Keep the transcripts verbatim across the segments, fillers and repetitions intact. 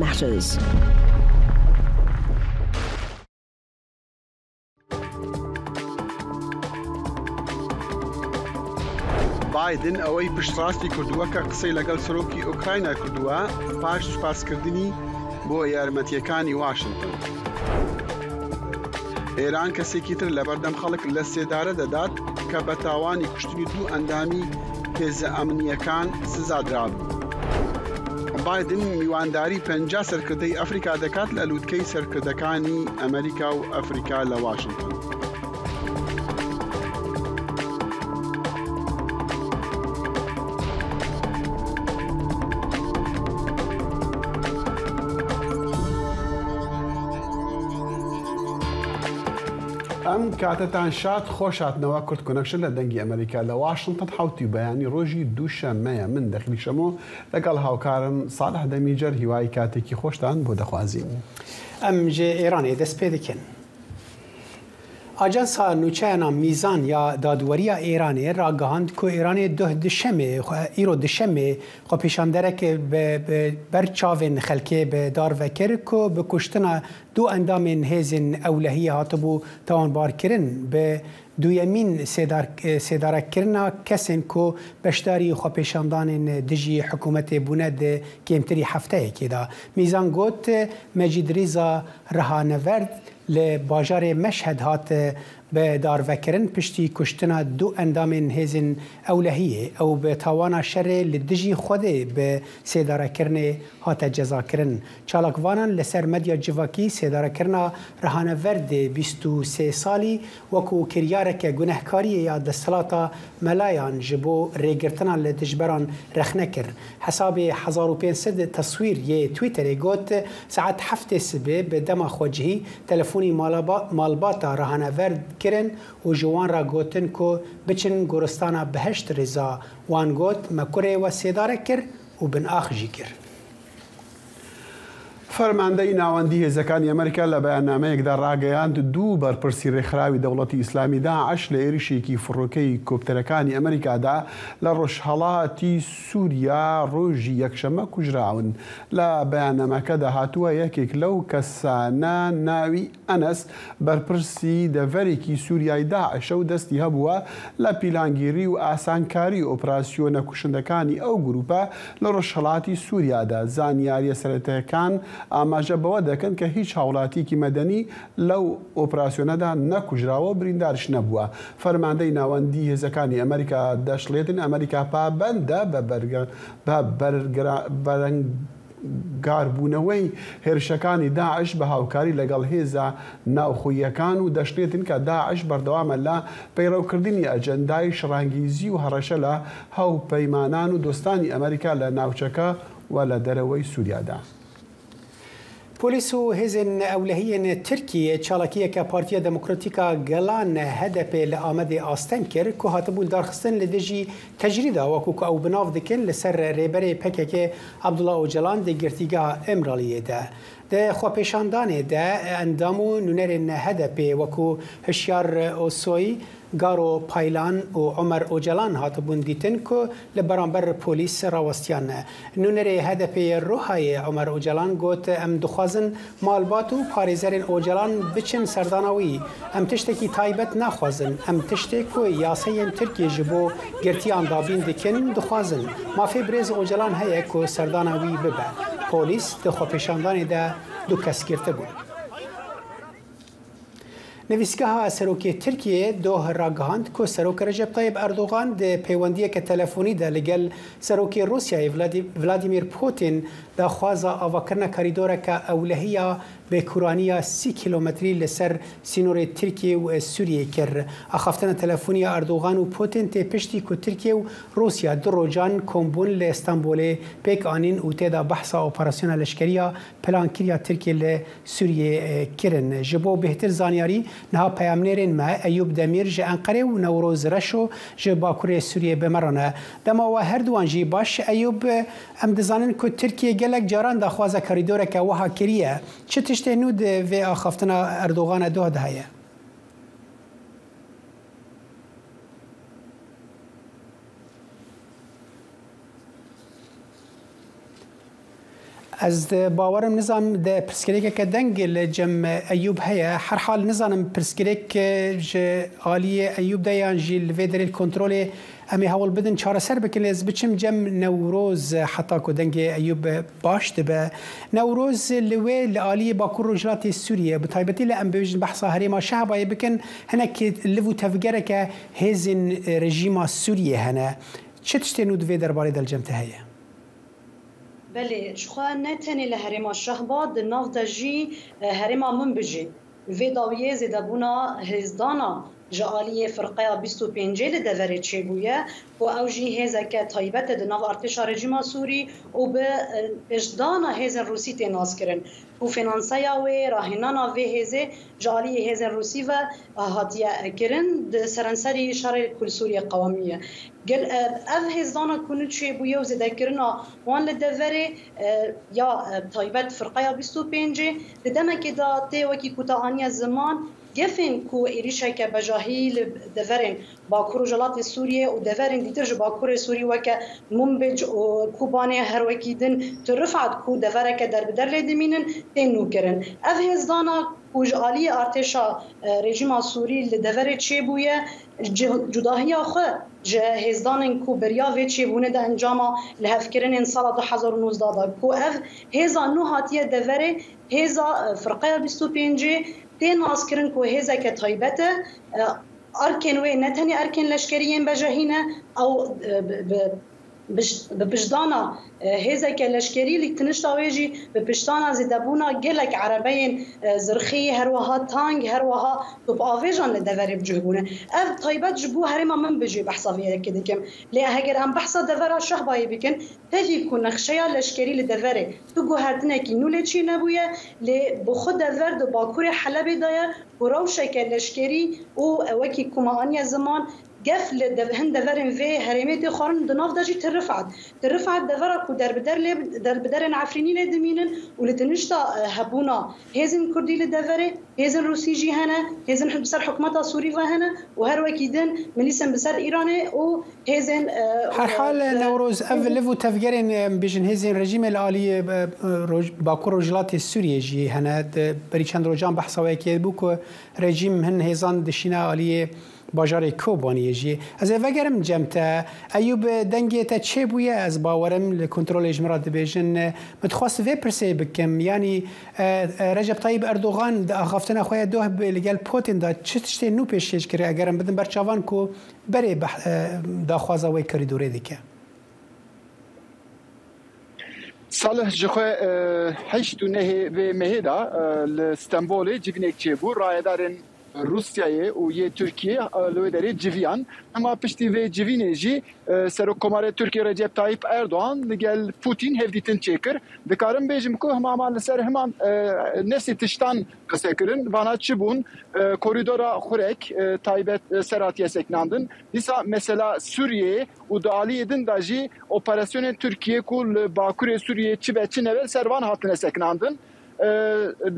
matters. بایدن ئەوەی پشتڕاستی کردووە کە قسەی لەگەڵ سەرۆکی ئۆکراینا کردووە پاش سوپاسکردنی بۆ یارمەتیەکانی واشنگتن. ئێران کەسێکی تر لە بەردەم خەڵک لە سێدارە دەدات کە بە تاوانی کوشتنی دوو ئەندامی هێزە ئەمنیەکان سزا درابوو. بایدن میوانداری پەنجا سەرکردەی ئەفریقا دەکات لە لووتکەی سەرکردەکانی ئەمریکا و ئەفریقا لە واشنگتن. ئەم کاتەتان شاد، خۆش هاتنەوە کورد کۆنەکشن لە دەنگی ئەمریکا لە واشنگتن. حەوتی بەیانی ڕۆژی دووشەممەیە. من دەخلی شەمۆ لەگەڵ هاوکارم ساڵح دەمیجەر هیوای کاتێکی خۆشتان بۆ دەخوازین. ئەم ژێ ئێرانێ دەست پێ دەکەن. ئاجانسا نوچەیانا میزان یا دادوەرییا ئێرانێ راگەهاند کو ئێرانێ دوه دشەمێ، خو-، ئیرۆ دشەمێ خۆپیشاندەرەک بە، بە بەر چاوێن خەلکێ بە دار vekir کو بە کوشتنا دوو ئەندامێن هێزێن ئەولەهیە هاتبوو تاوانبارکرن بە دوویەمین سێدار-، سێدارەکردنا کەسێن کو بەشداری خۆپیشاندانێن دژی حکوومەتێ بوونە دە کێمتری هەفتەیەکێ دا. میزان گوت، مەجید ریزا رهانەڤەرد لە باژارێ مەشهەد هات بە دارڤەکردن پشتی کوشتنا دوو ئەندامێن هێزێن ئەولەهیە. ئەو بە تاوانا شەرێ لە دژی خودێ بە سێدارەکردنێ هاتە جەزاکردن. چالاکڤانان لەسەر مەدیا civakî سێدارەکردنا رهانەڤەردێ بیست و سێ ساڵی وەکو کریارەکە گونەهکاریە یا دەستهڵاتا مەلایان ji bo rêgirtina li dijberan rexne kir. Hesabê hezar û pênc sed teswîr yê Twitterê got, saet heftê sibê bi dema xwecihî telefonî malaba-, malbata rehane ver kirin û ji wan re gotin ku biçin goristana Behişt Rêza. Wan got, me kurê we sêdare kir û bin ax jî kir. فەرماندەی ناوەندی هێزەکانی ئەمریکا لە بەیاننامەیەکدا ڕاگەیاند، دوو بەرپرسی ڕێکخراوی دەوڵەتی ئیسلامی داعش لە ئێریشێکی فڕۆکەی کۆپتەرەکانی ئەمریکادا لە ڕۆژهەڵاتی سووریا ڕۆژی یەکشەممە کوژراون. لە بەیاننامەکەدا هاتووە، یەکێک لەو کەسانە ناوی ئەنەس، بەرپرسی دەڤەرێکی سووریای داعشە و دەستی هەبووە لە پیلانگیری و ئاسانکاری ئۆپراسیۆنە کوشندەکانی ئەو گروپە لە ڕۆژهەڵاتی سووریادا. زانیاریە سەرەتایەکان ئاماژە بەوە دەکەن کە هیچ هاوڵاتیەکی مەدەنی لەو ئۆپراسیۆنەدا نەکوژراوە و بریندارش نەبووە. فەرماندەی ناوەندی هێزەکانی ئەمریکا دەشڵێتن، ئەمریکا پابەندە بە بەرگە-، بە بەرگرا-، بەرەنگ-، گاربوونەوەی هێرشەکانی داعش بە هاوکاری لەگەڵ هێزە ناوخۆییەکان و دەشڵێتن کە داعش بەردەوامە لە پەیڕەوکردنی ئەجەندای شەڕانگیزی و هەڕەشە لە هاوپەیمانان و دۆستانی ئەمریکا لە ناوچەکە و لە دەرەوەی سووریادا. پۆلیس و هێزên ewlehiyên Tirkiyê çalakiyeke Partiya Demokratîk a Gelan, H D P, li Amedê asteng kir ku hatibû lidarxistin li dijî tecrîda, wekû ku ew bi nav dikin, li ser rêberê P K K Abdullah Ocalan di girtîgeha Îmraliyê de. Di xwepêşandanê de endam û nûnerên H D P wekû Hişyar Osoy, Garo Paylan û Omer Ocalan hatibûn dîtin ku li beramber polîs rawestiyane. Nûnerê H D P yê Ruhayê Omer Ocalan got, em dixwazin malbat û parêzerên Ocalan biçin serdana wî. Em tiştekî taybet naxwazin. Em tiştê ku yasayên Tirkiyê ji bo girtiyan dabîn dikin, dixwazin. Mafê birêz Ocalan heye ku serdana wî bibe. Polîs di xwepêşandanê de du kes girtibûn. Nivîsgeha Serokê Tirkiyê doh ragihand ku Serok Recep Tayyip Erdogan di peywendiyeke telefonî de li gel Serokê Rûsyayê Vladi-, Vladimir Putin daxwaza avakirina karîdoreke ewlehiya bêkûraniya sî kîlometrî li ser sînorê Tirkiye û Sûriyê kir. Axaftina telefonî ya Erdogan û Putin tê piştî ku Tirkiye û Rûsya du rojan kombûn li Stenbolê pêk anîn û tê de behsa operasyona leşkeriya plankiriya Tirkiyê li Sûriyê, e, kirin. Ji bo bêhtir zanyarî, niha peyamnêrên me Eyûb Demîr ji Enqerê û Newroz Reşo ji bakurê Sûriyê bi me re ne. Dema we her duwan jî baş. Eyûb, em dizanin ku Tirkiye gelek caran daxwaza korîdoreke wiha kiriye. Çi tiştê nû di vê axaftina Erdogan e doh de heye? Ez di bawerim nizanim de pirsgirêkeke deng li cem Eyûb heye. Herhal nizanim pirsgirêk ji aliyê Eyûb de yan jî li vê derê kontrolê em ê hewl bidin çareser bikin. Lê ez biçim cem Newroz heta ku dengê Eyûb baş dibe. Newroz li wê li aliyê Bakur Rojhilatê Sûriyê, bi taybetî li em bibêjin behsa herêma Şehbayê bikin, hinek liv û tevgereke hêzên rejîma Sûriyê hene. Çi tiştên nû di vê derbarê de li cem te heye? Belê, ji xwe ne tenê li herêma Şehba, di nav de jî, e, herêma Minbicê. Vê dawiyê zêdebûna hêzdana ji aliyê firqeya bîst û pêncê li deverê çêbûye, ku ew jî hêzeke taybet e di nav artêşa rejîma Sûrî û bi, e, piştdana hêzên Rûsî tê naskirin, ku fînanseya wê, rahênana vê hêzê ji aliyê hêzên Rûsî ve hatiye kirin, di serenserî şerê ku li Sûriyê qewimiye. Gel, e, ev hêzdana ku nû çêbûye û zêdekirina wan li deverê, e, ya, e, taybet firqeya bîst û pêncê, di demekê de tê wekî ku te aniye ziman, gefên ku êrîşeke bejahî li deverên Bakur Rojhilatê Sûriyê û deverên dîtir ji Bakurê Sûrî weke Munbic û Kobanê, her wekî din Til Rifat ku devereke derbider lê dimînin, tên nûkirin. Ev hêzdana ku ji aliyê artêşa, e, rejîma Sûrî li deverê çêbûye, Cu-, cudahiya xwe ji hêzdanên ku beriya vê çêbûnê de encama lihevkirinên sala du hezar û nozdeh de, ku ev hêza nû hatiye deverê, hêza, e, firqeya bîst û pêncê tê naskirin ku hêzeke taybet e. E, erkên wê ne tenê erkên leşkerî yên bejehî ne, ew, e, bi, bi, bi, bi piştdana, e, hêzeke leşkerî, li tinişta wê jî bi piştdana zêdebûna gelek erebeyên, e, zirxî, her wiha tank, her wiha topavêjan li deverê bi cih bûne. Ev taybet ji bo herêma Minbicê behsa vê yekê dikim. Lê heger em behsa devera Şehbayê bikin, tevî ku nexşeya leşkerî li deverê tu guhertinekî nû lê çênebûye, lê bi xwe dever di bakurê Helebê de ye ku rewşeke leşkerî û wekî ku me aniye ziman, gef li dev-, hin deverên vê herêmê tê xwarin, di nav de jî Til Rifat. Til Rifat devera ku derbider lê, derbiderên Efrînî lê dimînin û li tinişta, e, hebûna hêzên Kurdî li deverê, hêzên Rûsî jî hene, hêzên bi ser hikûmeta Sûrî ve hene û her wekî din milîsên bi ser Îranê û hêzên, e, Herhal, e, Newroz, ev liv û tevgerên, e, em bêjin hêzên rejîmê li alî, e, e, roj-, Bakur Rojhilatê Sûriyê jî hene. Di berî çend rojan behsa wê yekê bû ku rejîm hin hêzan dişîne aliyê bajarê Kobaniyê jî. Ez ê vegerim cem te. Eyûb, dengê te çêbûye, ez bawerim li kontrolê ji min re dibêjin. Min dixwest vê pirsê bikim, yanî, e, e, Recep Tayyip Erdogan di axaftina xwe ya doh bi li gel Putin de çi tiştê nû pêşkêş kiriye, eger em bidin ber çavan ku berê beh-, e, daxwaza wê korîdorê dike? Salih, ji xwe, e, heşt û nehê vê mehê de, e, li Stenbolê civînek çêbû. Rayedarên Rûsyayê û yê Tirkiyê, e, li wê derê civiyan. Hema piştî vê civînê jî, e, Serokkomarê Tirkiyê Recep Tayyip Erdogan li gel Putin hevdîtin çêkir. Dikarim bêjim ku hema hema li ser heman, e, nefsê tiştan qise kirin. Vana çi bûn? E, korîdora Xurek, e, taybet, e, ser hatiye sekinandin. Dîsa mesela Sûriyeyê û di aliyê din de jî operasyonên Tirkiyê ku li Bakurê Sûriyê çi be çi nebe li ser van hatine sekinandin. E,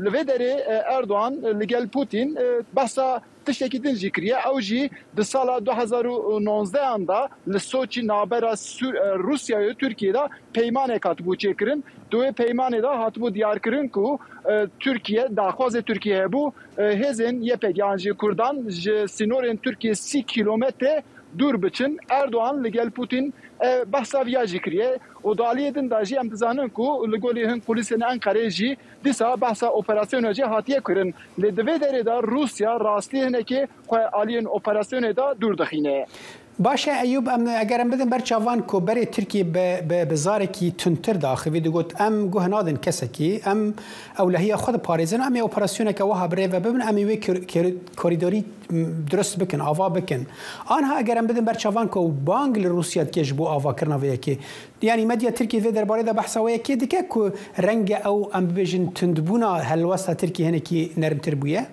li vê derê, e, Erdogan, e, li gel Putin, e, behsa tiştekî din jî kiriye. Ew jî di sala du hezar û nozdehan de li Soçî navbera Sû-, e, Rûsyayê û Tirkiyê de peymanek hatibû çêkirin. Di wê peymanê de hatibû diyarkirin ku, e, Tirkiye, daxwazê Tirkiye hebû, e, hêzên Y P G yan jî Kurdan ji sînorên Tirkiyê sî kîlometre dûr biçin. Erdogan li gel Putin, e, behsa viya jî kiriye û di aliyê din de jî em dizanin ku li gorî hin kulîsên Enqerê jî dîsa behsa operasyona jî hatiye kirin. Lê di vê derê de Rûsya rastî hinekê xwe aliyên operasyonê de dûr dixîne. Baş e Eyûb, em, eger em bidin ber çavan ku berê Tirkiyê bi, bi, bi zarekî tundtir daxivî, digot, em guh nadin kesekî, em ewlehiya xwe diparêzin, em ê operasyoneke wiha bi rê ve bibin, em ê wê kir-, kir-, korîdorî, m, dirust bikin, ava bikin. Anha eger em bidin ber çavan ku bang li Rûsya dike ji bo avakirina vê yekê, yanî medya Tirkiyê vê derbarê de behsa wê yekê dike ku renge ew, em bibêjin, tundbûna helwesta Tirkiyê hinekî nermtir bûye?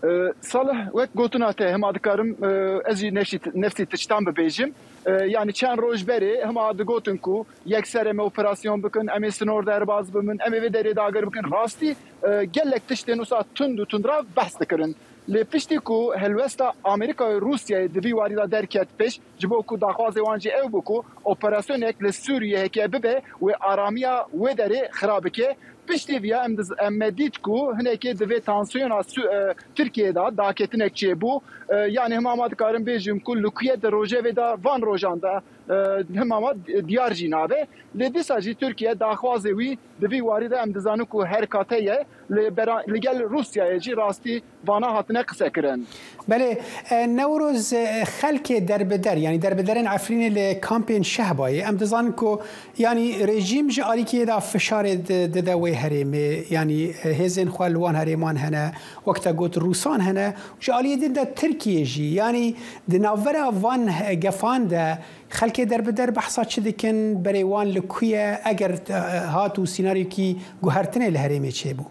E, Salih, wek gotina te, hema dikarim, e, ez jî nefsî, nefsî tiştan bibêjim. E, yanî çend roj berê hema digotin ku yekser em ê operasyon bikin, em ê sinor derbaz bimin, em ê vê derê dagir bikin. Rastî, e, gelek tiştên wisa tund û tundrav behs dikirin. Lê piştî ku helwesta Amerîka û Rûsyayê di vî warî de derket pêş, ji bo ku daxwazê wan jî ew bû ku operasyonek li Sûriyeyê heke bibe, wê aramiya wê derê xira bike. Piştî viya em diz-, em me dît ku hinekê di vê tansiyona Sû-, e, Tirkiyeyê de daketinek çêbû. E, yanî hima ma dikarim bêjim ku li ku ye di rojevê de van rojan de, e, hima ma diyar jî nabe. Lê dîsa jî Tirkiye daxwazê wî di vî warî de em dizanin ku herkate ye, li bera-, li gel Rûsyayê jî rastî vana hatine qisekirin. Belê, e, Newroz, e, xelkê derbider, yanî derbiderên Efrînê li kampên Şehbayê, em dizanin ku, yanî rejîm ji alîkiyê de fişarê di-, dide wê herêmê, yanî, e, hêzên xwe li wan herêman hene, wek te got Rûsan hene, ji aliyê din de Tirkiye jî, yanî di navbera van he-, gefan de xelkê derbider behsa çi dikin, berê wan li ku ye, eger, e, hat û sînaryokî guhertinê li herêmê çêbû?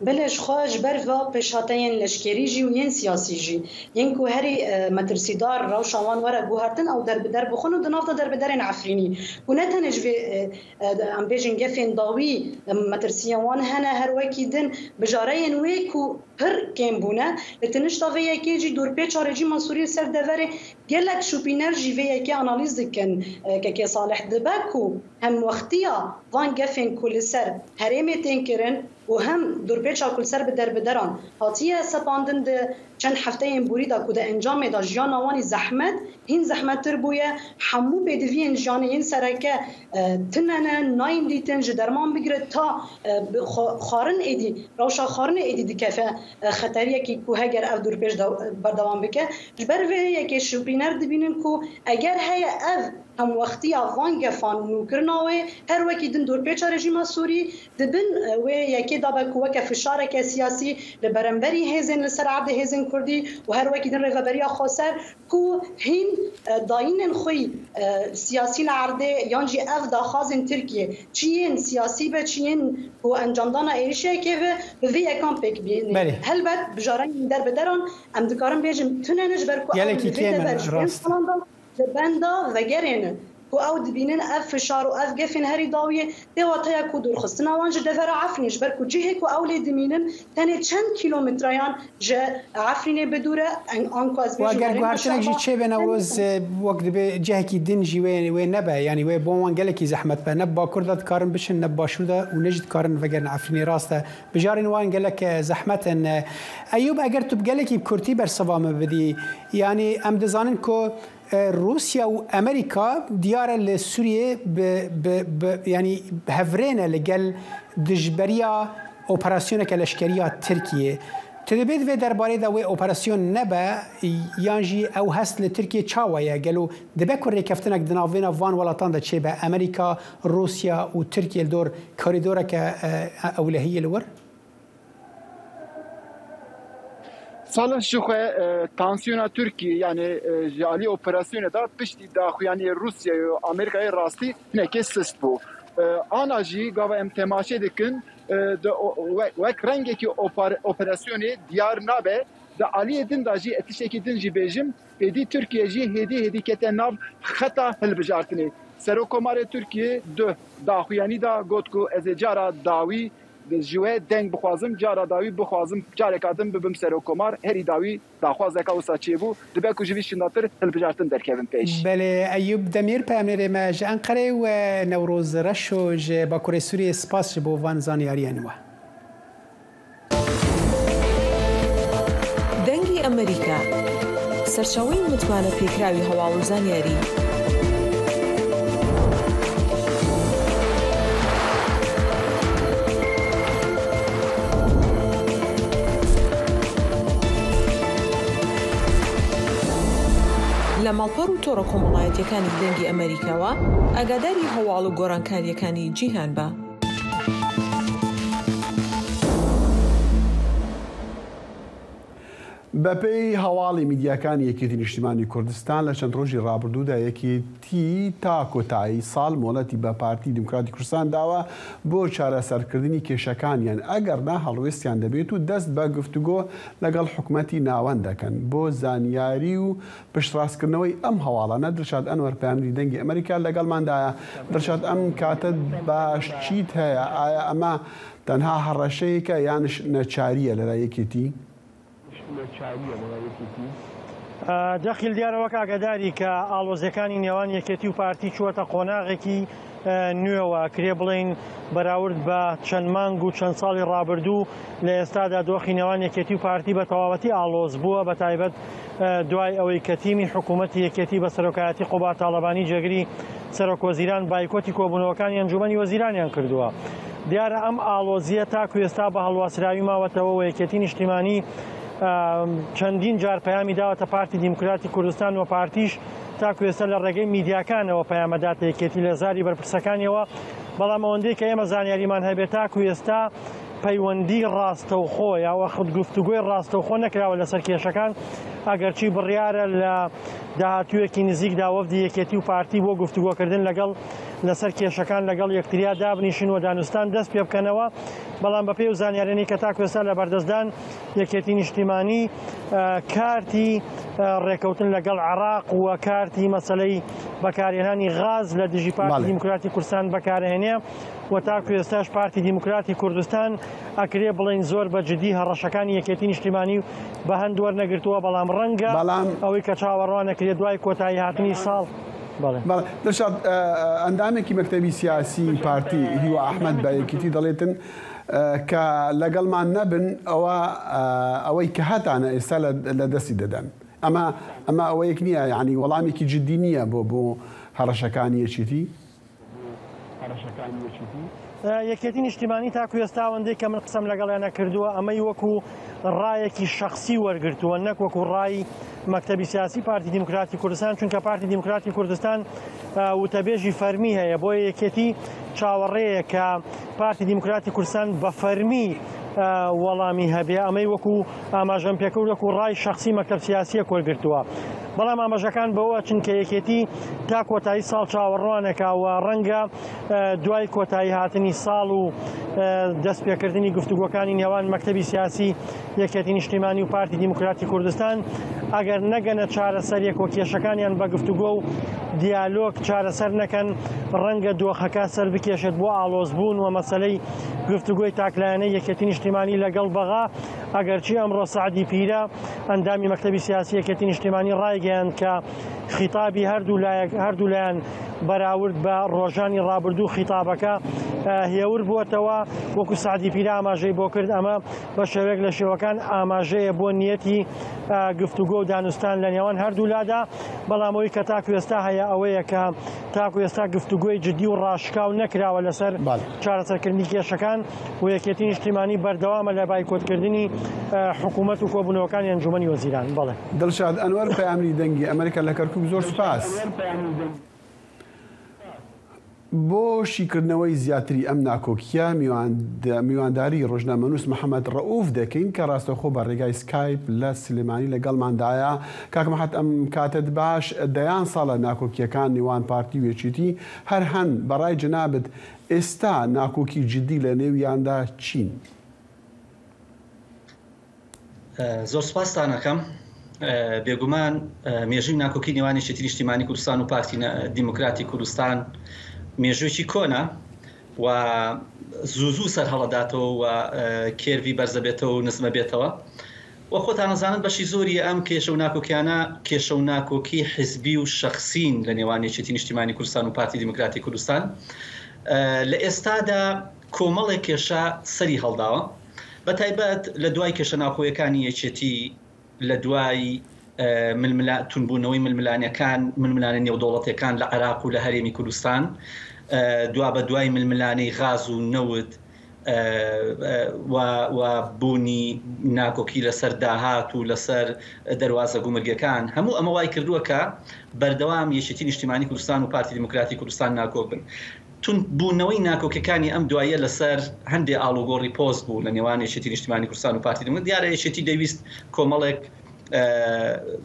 Belê, ji xwe ji ber va pêşhateyên leşkerî jî û yên siyasî jî, yên ku herî, e, metirsîdar rewşa wan were guhertin, ew derbider bixwin û di nav de derbiderên Efrînî, ku ne tenê ji vê, e, e, em bêjin gefên dawî, e, metirsiyên wan hene, her wekî din bijareyên wê ku pir kêm bûne. Li tinişta vê yekê jî dorpêça rejîma Sûrî li ser deverê gelek şopîner jî vê yekê analîz dikin. E, Kekê Salih, dibe ku hemwextiya van gefên ku li ser herêmê tên kirin û hem dorpêça ku li ser bi derbideran hatiye sepandin di çend hefteyên borî de ku di encamê de jiyana wan î zehmet, hîn zehmettir bûye. Hemû pêdiviyên jiyanê yên sereke, e, tune ne, nayên dîtin, ji derman bigire ta, e, bi xwe-, xwarin êdî, rewşa xwarinê êdî dikeve, e, xeteriyekî ku heger ev dorpêç de-, berdewam bike. Ji ber vê yekê şopîner dibînin ku eger heye ev hemwextiya van gefan û nûkirina wê, her wekî din dorpêça rejîma Sûrî di bin, e, wê yekê de be ku weke fişareke siyasî li beramberî hêzên li ser erdê hêzên Kurdî û her wekî din Rêveberiya Xweser ku hîn, e, dayînên xwe yî, e, siyasî li erdê yan jî ev daxwazên Tirkiyê çi yên siyasî be, çi yên ku encamdana êrişekê be, bi vê yekan pêk bînî. Belê. Helbet bijareyên derbideran em dikarin bêjin tune ne ji ber ku ew Gelekî li vê kêm in, dever ji pênc rast. Salan de li benda vegerê ne. Ku ew dibînin ev fişar û ev gefên herî dawiyê tê wateya ku dûrxistina wan ji devera Efrînê, ji ber ku cihê ku ew lê dimînin tenê çend kîlometreyan ji Efrînê bi dûr e, en-, anku ez Wa bêjim ger herêma guhertinek jî Şehba çêbe Newroz, e, wek dibe cihekî din jî wê, wê nebe, yanî wê bo wan gelekî zehmet be. Ne bi Bakur de dikarin bişin, ne bi Başûr de û ne jî dikarin vegerin Efrînê, rast e. Bijarên wan gelek, e, zehmet in. E, Eyûb, eger tu bi gelekî bi kurtî bersiva min bidî, yanî em dizanin ku E, Rûsya û Amerîka diyar e li Sûriyê bi, bi, bi, yanî bi hevrê ne li gel dijberiya operasyoneke leşkerî ya Tirkiyê. Tu dibê di vê derbarê de wê operasyon nebe, yan jî ew hest li Tirkiyê çawa ye? Gelo dibe ku rêkeftinek di navbêna van welatan de çêbe, Amerîka, Rûsya û Tirkiye li dor korîdoreke, e, ewlehiyê li wir? Salih, ji xwe, e, tansiyona Tirkiyê, yanî, e, ji alî operasyonê de piştî daxuyaniyê Rûsyayê û Amerîkayê rastî hinekê sist bû. E, ana jî gava em temaşe dikin, e, di o, we, wek rengekî opar-, operasyonê diyar nabe, di aliyê din de jî, e, tiştekî din jî bêjim, êdî Tirkiye jî hêdî hêdî kete nav xeta hilbijartinê. Serokkomarê Tirkiyê di daxuyanî de got ku ez ê cara dawî ji we deng bixwazim, cara dawî bixwazim careka din bibim serokkomar, herî dawî daxwazeka wisa çêbû, dibe ku ji vî şindatir hilbijartin derkevin pêş. Belê, Eyûb Demîr, peyamnêrê me ji Enqerê û Newroz Reşo ji Bakurê Sûriyê, spas ji bo van zanyariyên we. دەنگی ئەمریکا، سەرچاوەی متمانە پێکراوی هەواڵ و زانیاری. لە ماڵپەڕ و تۆڕە کۆمەڵایەتیەکانی دەنگی ئەمریکاوە ئاگاداری هەواڵ و گۆڕانکاریەکانی جیهان بە. بەپێی هەواڵی میدیاکانی یەکێتی نیشتیمانی کوردستان، لە چەند ڕۆژی ڕابردوودا یەکێتی تا کۆتایی ساڵ مۆڵەتی بە پارتی دیموکراتی کوردستان داوە بۆ چارەسەرکردنی کێشەکانیان، ئەگەر نا هەڵوێستیان دەبێت و دەست بە گفتوگۆ لەگەڵ حکومەتی ناوەند دەکەن. بۆ زانیاری و پشتڕاستکردنەوەی ئەم هەواڵانە، دڵشاد ئەنوەر، پەیامنێری دەنگی ئەمریکا، لەگەڵماندایە. دڵشاد، ئەم کاتە باشچیت هەیە؟ ئایا ئەمە تەنها هەڕەشەیەکە یانش نەچارییە لەلای یەکێتی؟ دەخیل دیارە وەک ئاگاداری کە ئاڵۆزیەکانی نێوان یەکێتی و پارتی چووەتە قۆناغێکی نوێوە، کرێ بڵین بەراورد بە چەند مانگ و چەند ساڵی ڕابردوو. لە ئێستادا دۆخی نێوان یەکێتی و پارتی بە تەواوەتی ئاڵۆز بووە، بە تایبەت دوای ئەوەی کە تیمی حکوومەتی یەکێتی بە سەرۆکایەتی قوباد تاڵەبانی جێگری سەرۆک وەزیران بایکۆتی کۆبوونەوەکانی ئەنجومەنی وەزیرانیان کردووە. دیارە ئەم ئاڵۆزیە تاکو ئێستا بە هەڵواسراوی ماوەتەوە و یەکێتی نیشتیمانی چەندین جار پەیامی داوەتە پارتی دیموکراتی کوردستان و پارتیش تاکو ئێستا لە ڕێگەی میدیاکانەوە پەیامەداتە یەکێتی لە زاری بەرپرسەکانیەوە. بەڵام ئەوەندەی کە ئێمە زانیاریمان هەبێت، تاکو ئێستا پەیوەندی ڕاستەوخۆ یا وەخت گفتوگۆی ڕاستەوخۆ نەکراوە لەسەر کێشەکان، ئەگەرچی بڕیارە لە داهاتوویەکی نزیکدا وەفدی یەکێتی و پارتی بۆ گفتوگۆکردن لەگەڵ لەسەر کێشەکان لەگەڵ یەکتریا دابنیشن و دانوستان دەست پێ بکەنەوە. بەڵام بە پێی و زانیارێنی کە تاکو ئێستا لە بەردەستدان، یەکێتی نیشتیمانی کارتی ڕێکەوتن لەگەڵ عێراق و کارتی مەسەلەی بەکارهێنانی غاز لە دژی پارتی دیموکراتی کوردستان بەکارهێنێ و تاکو ئێستاش پارتی دیموکراتی کوردستان ئەکرێ بڵین زۆر بە جدی هەڕەشەکانی یەکێتی نیشتیمانی و بە هەند وەرنەگرتووە، بەڵام ڕەنگە ئەوەی کە چاوەڕوانەکرێ دوای کۆتایی هاتنی ساڵ. بەڵێ. بەڵێ. دڵشاد، ئەندامێکی مەکتەبی سیاسی پارتی هیوا ئەحمەد بە یەکێتی دەڵێتن کە لەگەڵمان نەبن، ئەوە ئەوەی کە هەتانە ئێستا لە دەستی دەدەن. ئەمە ئەمە ئەوەیەک نییە، یعنی وەڵامێکی جدی نییە بۆ بۆ هەڕەشەکانی یەکێتی؟ یەکێتی نیشتیمانی تاکو ئێستا ئەوەندەی کە من قسەم لەگەڵیانە کردووە، ئەمەی وەکو ڕایەکی شەخسی وەرگرتووە، نەک وەکو ڕای مەکتەبی سیاسی پارتی دیموکراتی کوردستان، چونکە پارتی دیموکراتی کوردستان وتەبێژی فەرمی هەیە، بۆیە یەکێتی چاوەڕێیە کە پارتی دیموکراتی کوردستان بە فەرمی وەڵامی هەبێ. ئەمەی وەکو ئاماژەم پێکرد وەکو ڕای شەخسی مەکتەب سیاسیەک وەرگرتووە. بەڵام ئاماژەکان بەوە چن کە یەکێتی تا کۆتایی ساڵ چاوەڕوانەکە و ڕەنگە دوای کۆتایی هاتنی ساڵ و دەست پێکردنی گفتوگۆکانی نێوان مەکتەبی سیاسی یەکێتی نیشتیمانی و پارتی دیموکراتی کوردستان، ئەگەر نەگەنە چارەسەرێک و کێشەکانیان بە گفتوگۆ و دیالۆگ چارەسەر نەکەن، ڕەنگە دۆخەکە سەر بکێشێت بۆ ئاڵۆزبوون و مەسەلەی گفتوگۆی تاکلایەنەی یەکێتی نیشتیمانی لەگەڵ بەغا. ئەگەرچی ئەمڕۆ سەعدی پیرە ئەندامی مەکتەبی سیاسی یەکێتی نیشتیمانی ڕایگەیاند کە خیتابی هەردوو لایەک، هەردوو لایەن بەراورد بە ڕۆژانی ڕابردوو خیتابەکە هێور بووەتەوە. وەکو سەعدی پیرە ئاماژەی بۆ کرد، ئەمە بە شێوەیەک لە شێوەکان ئاماژەیە بۆ نیەتی گفتوگۆ و دانوستان لە نێوان هەردوو لادا. بەڵام ئەوەی کە تاکو ئێستا هەیە ئەوەیە کە تاکو ئێستا گفتوگۆی جدی و ڕاشکاو نەکراوە لەسەر چارەسەرکردنی کێشەکان و یەکێتی نیشتیمانی بەردەوامە لە بایکۆتکردنی حکوومەت و کۆبوونەوەکانی ئەنجومەنی وەزیران. بەڵێ. دڵشاد ئەنوەر، پەیامنی دەنگی ئەمریکا لە کەرکووک، زۆر سپاس. بۆ شیکردنەوەی زیاتری ئەم ناکۆکیە، میوانداری ڕۆژنامەنووس محەممەد ڕەئوف دەکەین کە ڕاستەوخۆ بە ڕێگای سکایپ لە سلێمانی لەگەڵماندایە. کاک محەممەد، ئەم کاتت باش. دەیان ساڵە ناکۆکیەکان نێوان پارتی و یەکێتی هەر هەن. بەڕای جەنابت ئێستا ناکۆکی جدی لە نێویاندا چین؟ زۆر سپاستان ئەکەم. بێگومان مێژووی ناکۆکی نێوان یەکێتی نیشتیمانی کوردستان و پارتی دیموکراتی کوردستان مێژوویەکی کۆنە و زوو زوو سەرهەڵەداتەوە و کێرڤی بەرزە بێتەوە و نزمە بێتەوە. و خۆتان ئەزانن بەشی زۆری ئەم کێشە و ناکۆکیانە کێشە و ناکۆکی حیزبی و شەخسین لە نێوان یەکێتی نیشتیمانی کوردستان و پارتی دیموکراتی کوردستان. لە ئێستادا کۆمەڵێک کێشە سەری هەڵداوە، بە تایبەت لە دوای کێشە ناوخۆیەکانی یەکێتی، لە دوای تونبوونەوەی ململانەکان، ململانە نێودەوڵەتیەکان لە عێراق و لە هەرێمی کوردستان، دوا بە دوای ململانەی غاز و نەوت و بوونی ناکۆکی لەسەر داهات و لەسەر دەروازە گومرگەکان، هەموو ئەمە وای کردووە کە بەردەوام یەکێتی نیشتیمانی کوردستان و پارتی دیموکراتی کوردستان ناکۆک بن. تونبوونەوەی ناکۆکەکانی ئەم دواییە لەسەر هەندێ ئاڵوگۆڕی پۆست بوو لە نێوان یەکێتی نیشتیمانی کوردستان و پارتی دیموکرات. دیارە یەکێتی دەویست کۆمەڵێک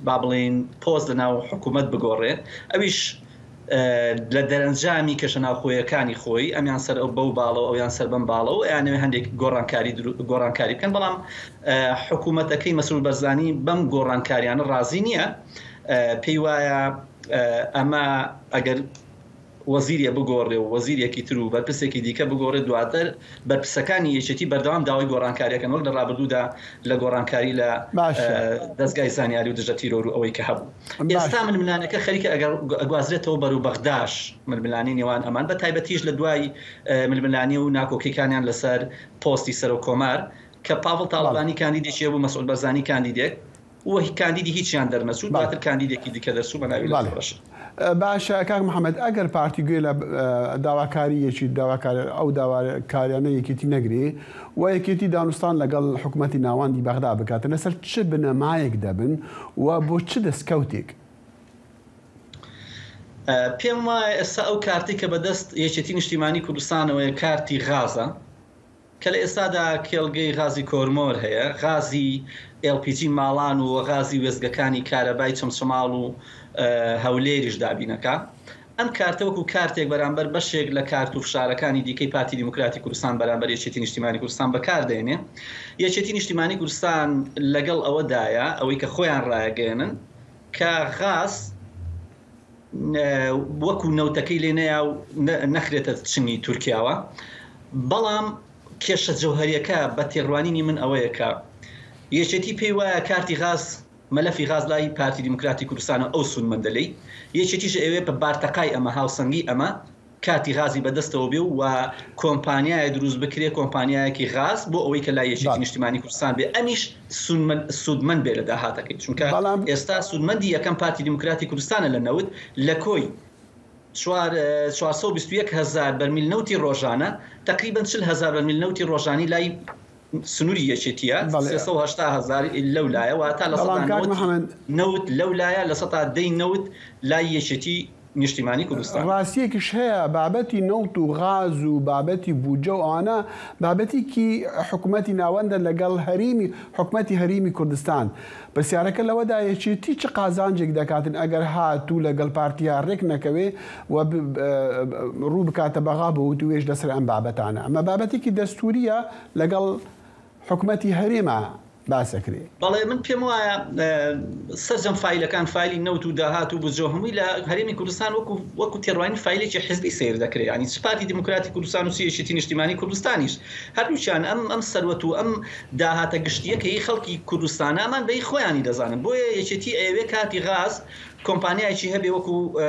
با بڵێن پۆست لە ناو حکوومەت بگۆڕێ، ئەویش لە دەرەنجامی کێشە ناوخۆیەکانی خۆی، ئەمیان سەر ئەو بەو باڵەوە، ئەویان سەر بەم باڵەوە، یانەوێ هەندێک گۆڕانکاری گۆڕانکاری بکەن. بەڵام حکوومەتەکەی مەسرور بەرزانی بەم گۆڕانکاریانە ڕازی نییە. پێی وایە ئەمە ئەگەر وەزیرێ بگۆڕێ و وەزیرێکی تر و بەرپرسێکی دیکە بگۆڕێ، دواتر بەرپرسەکانی یەکێتی بەردەوام داوای گۆڕانکاریەکەن، وەک لە ڕابردوودا لە گۆڕانکاری لە، باشە. ئە، دەستگای زانیاری و دژە تیرۆر و ئەوەی کە هەبوو. باشە. ئێستا ململانەکە خەریکە ئەگەر گوازرێتەوە بەرەو بەغداش، ململانی نێوان ئەمان، بە تایبەتیش لە دوای، ئە، ململانی و ناکۆکیەکانیان لەسەر پۆستی سەرۆک کۆمار، کە پاڤڵ تاڵەبانی کاندیدێکی هەبوو، مەسعود بەرزانی کاندیدێک، و هی-، کاندیدی هیچیان دەرنەچوو، بەڵێ. دواتر کاندیدێکی دیکە دەرچوو، بە ناوی بەڵێ. لەتەڕەش. ئە، باشە، کاک محەممەد، ئەگەر پارتی گوێ لە، ئە، داواکاری یەکی-، داواکار-، ئەو داواکاریانە یەکێتی نەگرێ و یەکێتی دانوستان لەگەڵ حکوومەتی ناوەندی بەغدا بکاتن، لەسەر چ بنەمایەک دەبن و بۆ چ دەستکەوتێک؟ ئە، پێم وایە ئێستا ئەو کارتەی کە بەدەست یەکێتی نیشتیمانی کوردستانەوەیە، کارتی غازە، کە لە ئێستادا کێڵگەی غازی کۆرمۆر هەیە، غازی LPG ماڵان و غازی وێستگەکانی کارەبای چەمچەماڵ و، ئە، هەولێریش دابینەکە. ئەم کارتە وەکو کارتێک بەرامبەر بەشێک لە کارت و فشارەکانی دیکەی پارتی دیموکراتی کوردستان بەرامبەر یەکێتی نیشتیمانی کوردستان بەکاردێنێ. یەکێتی نیشتیمانی کوردستان لەگەڵ ئەوەدایە، ئەوەی کە خۆیان ڕایەگەیەنن، کە غاز، ئە، وەکو نەوتەکەی لێ نەیا و نە-، نەخرێتە چنگی تورکیاوە. بەڵام کێشە جەوهەریەکە بە تێڕوانینی من ئەوەیە کە یەکێتی پێی وایە کارتی غاز، مەلەفی غاز لای پارتی دیموکراتی کوردستانە، ئەو سوودمەندە لێی. یەکێتیش ئەوێ بە بارتەقای ئەمە، هاوسەنگی ئەمە، کارتی غازی بەدەستەوە بێ و کۆمپانیایە دروست بکرێ، کۆمپانیایەکی غاز، بۆ ئەوەی کە لای یەکێتی بەڵێ. نیشتیمانی کوردستان بێ. ئەمیش سوودمەن-، سوودمەند بێ لە داهاتەکەی، چونکە بەڵام ئێستا سوودمەندی یەکەم پارتی دیموکراتی کوردستانە لە نەوت، لە کۆی چوار، چوار سەد و بیست و یەک هەزار بەرمیل نەوتی ڕۆژانە، تەقریبەن چل هەزار بەرمیل نەوتی ڕۆژانی لای سنووری یەکێتیە، بەڵێ. سێ سەد و هەشتا هەزار لەو لایە، واتە لە بەڵام سەدا کاک نەوەتی محەممەد، نەوت لەو لایە، لە سەدا دەی نەوت لای یەکێتی نیشتیمانی کوردستان. ڕاستیەکیش هەیە، بابەتی نەوت و غاز و بابەتی بودجە و ئەوانە بابەتێکی حکوومەتی ناوەندە لەگەڵ هەریمی، حکوومەتی هەریمی کوردستان. پرسیارەکە لەوەدا یەکێتی چ قازانجێک دەکاتن ئەگەر هاتوو لەگەڵ پارتیا ڕێک نەکەوێ و ب-، ب-، ڕوو بکاتە بەغا بۆ وتوێژ لەسەر ئەم بابەتانە. ئەمە بابەتێکی دەستوریە لەگەڵ حکوومەتی هەرێما باسەکرێ. بەڵێ، من پێم وایە، ئە، سەرجەم فایلەکان، فایلی نەوت و داهات و بودجە و هەمووی لە هەرێمی کوردستان وەکو، وەکو تێڕوانین فایلێکی حزبی سیر دەکرێت. یعنی چ پارتی دیموکراتی کوردستان و چ یەکێتی نیشتیمانی کوردستانیش، هەردووچیان ئەم، ئەم سەروەت و ئەم داهاتە گشتیەکەی خەڵکی کوردستانە، ئەمان بەی خۆیانی دەزانن. بۆیە یەکێتی ئەوێ کارتی غاز کۆمپانیایەکی هەبێ وەکو، ئە،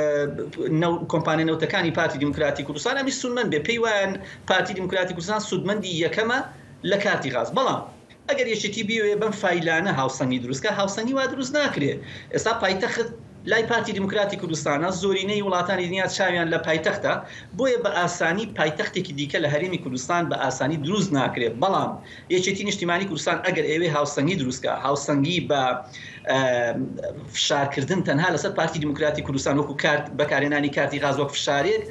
نەو-، کۆمپانیا نەوتەکانی پارتی دیموکراتی کوردستان، ئەمیش سوودمەند بێ. پێی وایە پارتی دیموکراتی کوردستان سوودمەندی یەکەمە لە کارتی غاز. بەڵام ئەگەر یەکێتی بیەوێ بەم فایلانە هاوسەنگی دروستکە، هاوسەنگی وا دروست ناکرێ. ئێستا پایتەخت لای پارتی دیموکراتی کوردستانە، زۆرینەی وڵاتانی دنیا چاویان لە پایتەختە، بۆیە بە ئاسانی پایتەختێکی دیکە لە هەرێمی کوردستان بە ئاسانی دروست ناکرێت. بەڵام یەکێتی نیشتیمانی کوردستان ئەگەر ئەوێ هاوسەنگی دروستکە، هاوسەنگی بە، ئە، فشارکردن تەنها لەسەر پارتی دیموکراتی کوردستان وەکو کارت، بەکارهێنانی کارتی غاز وەک فشارێک،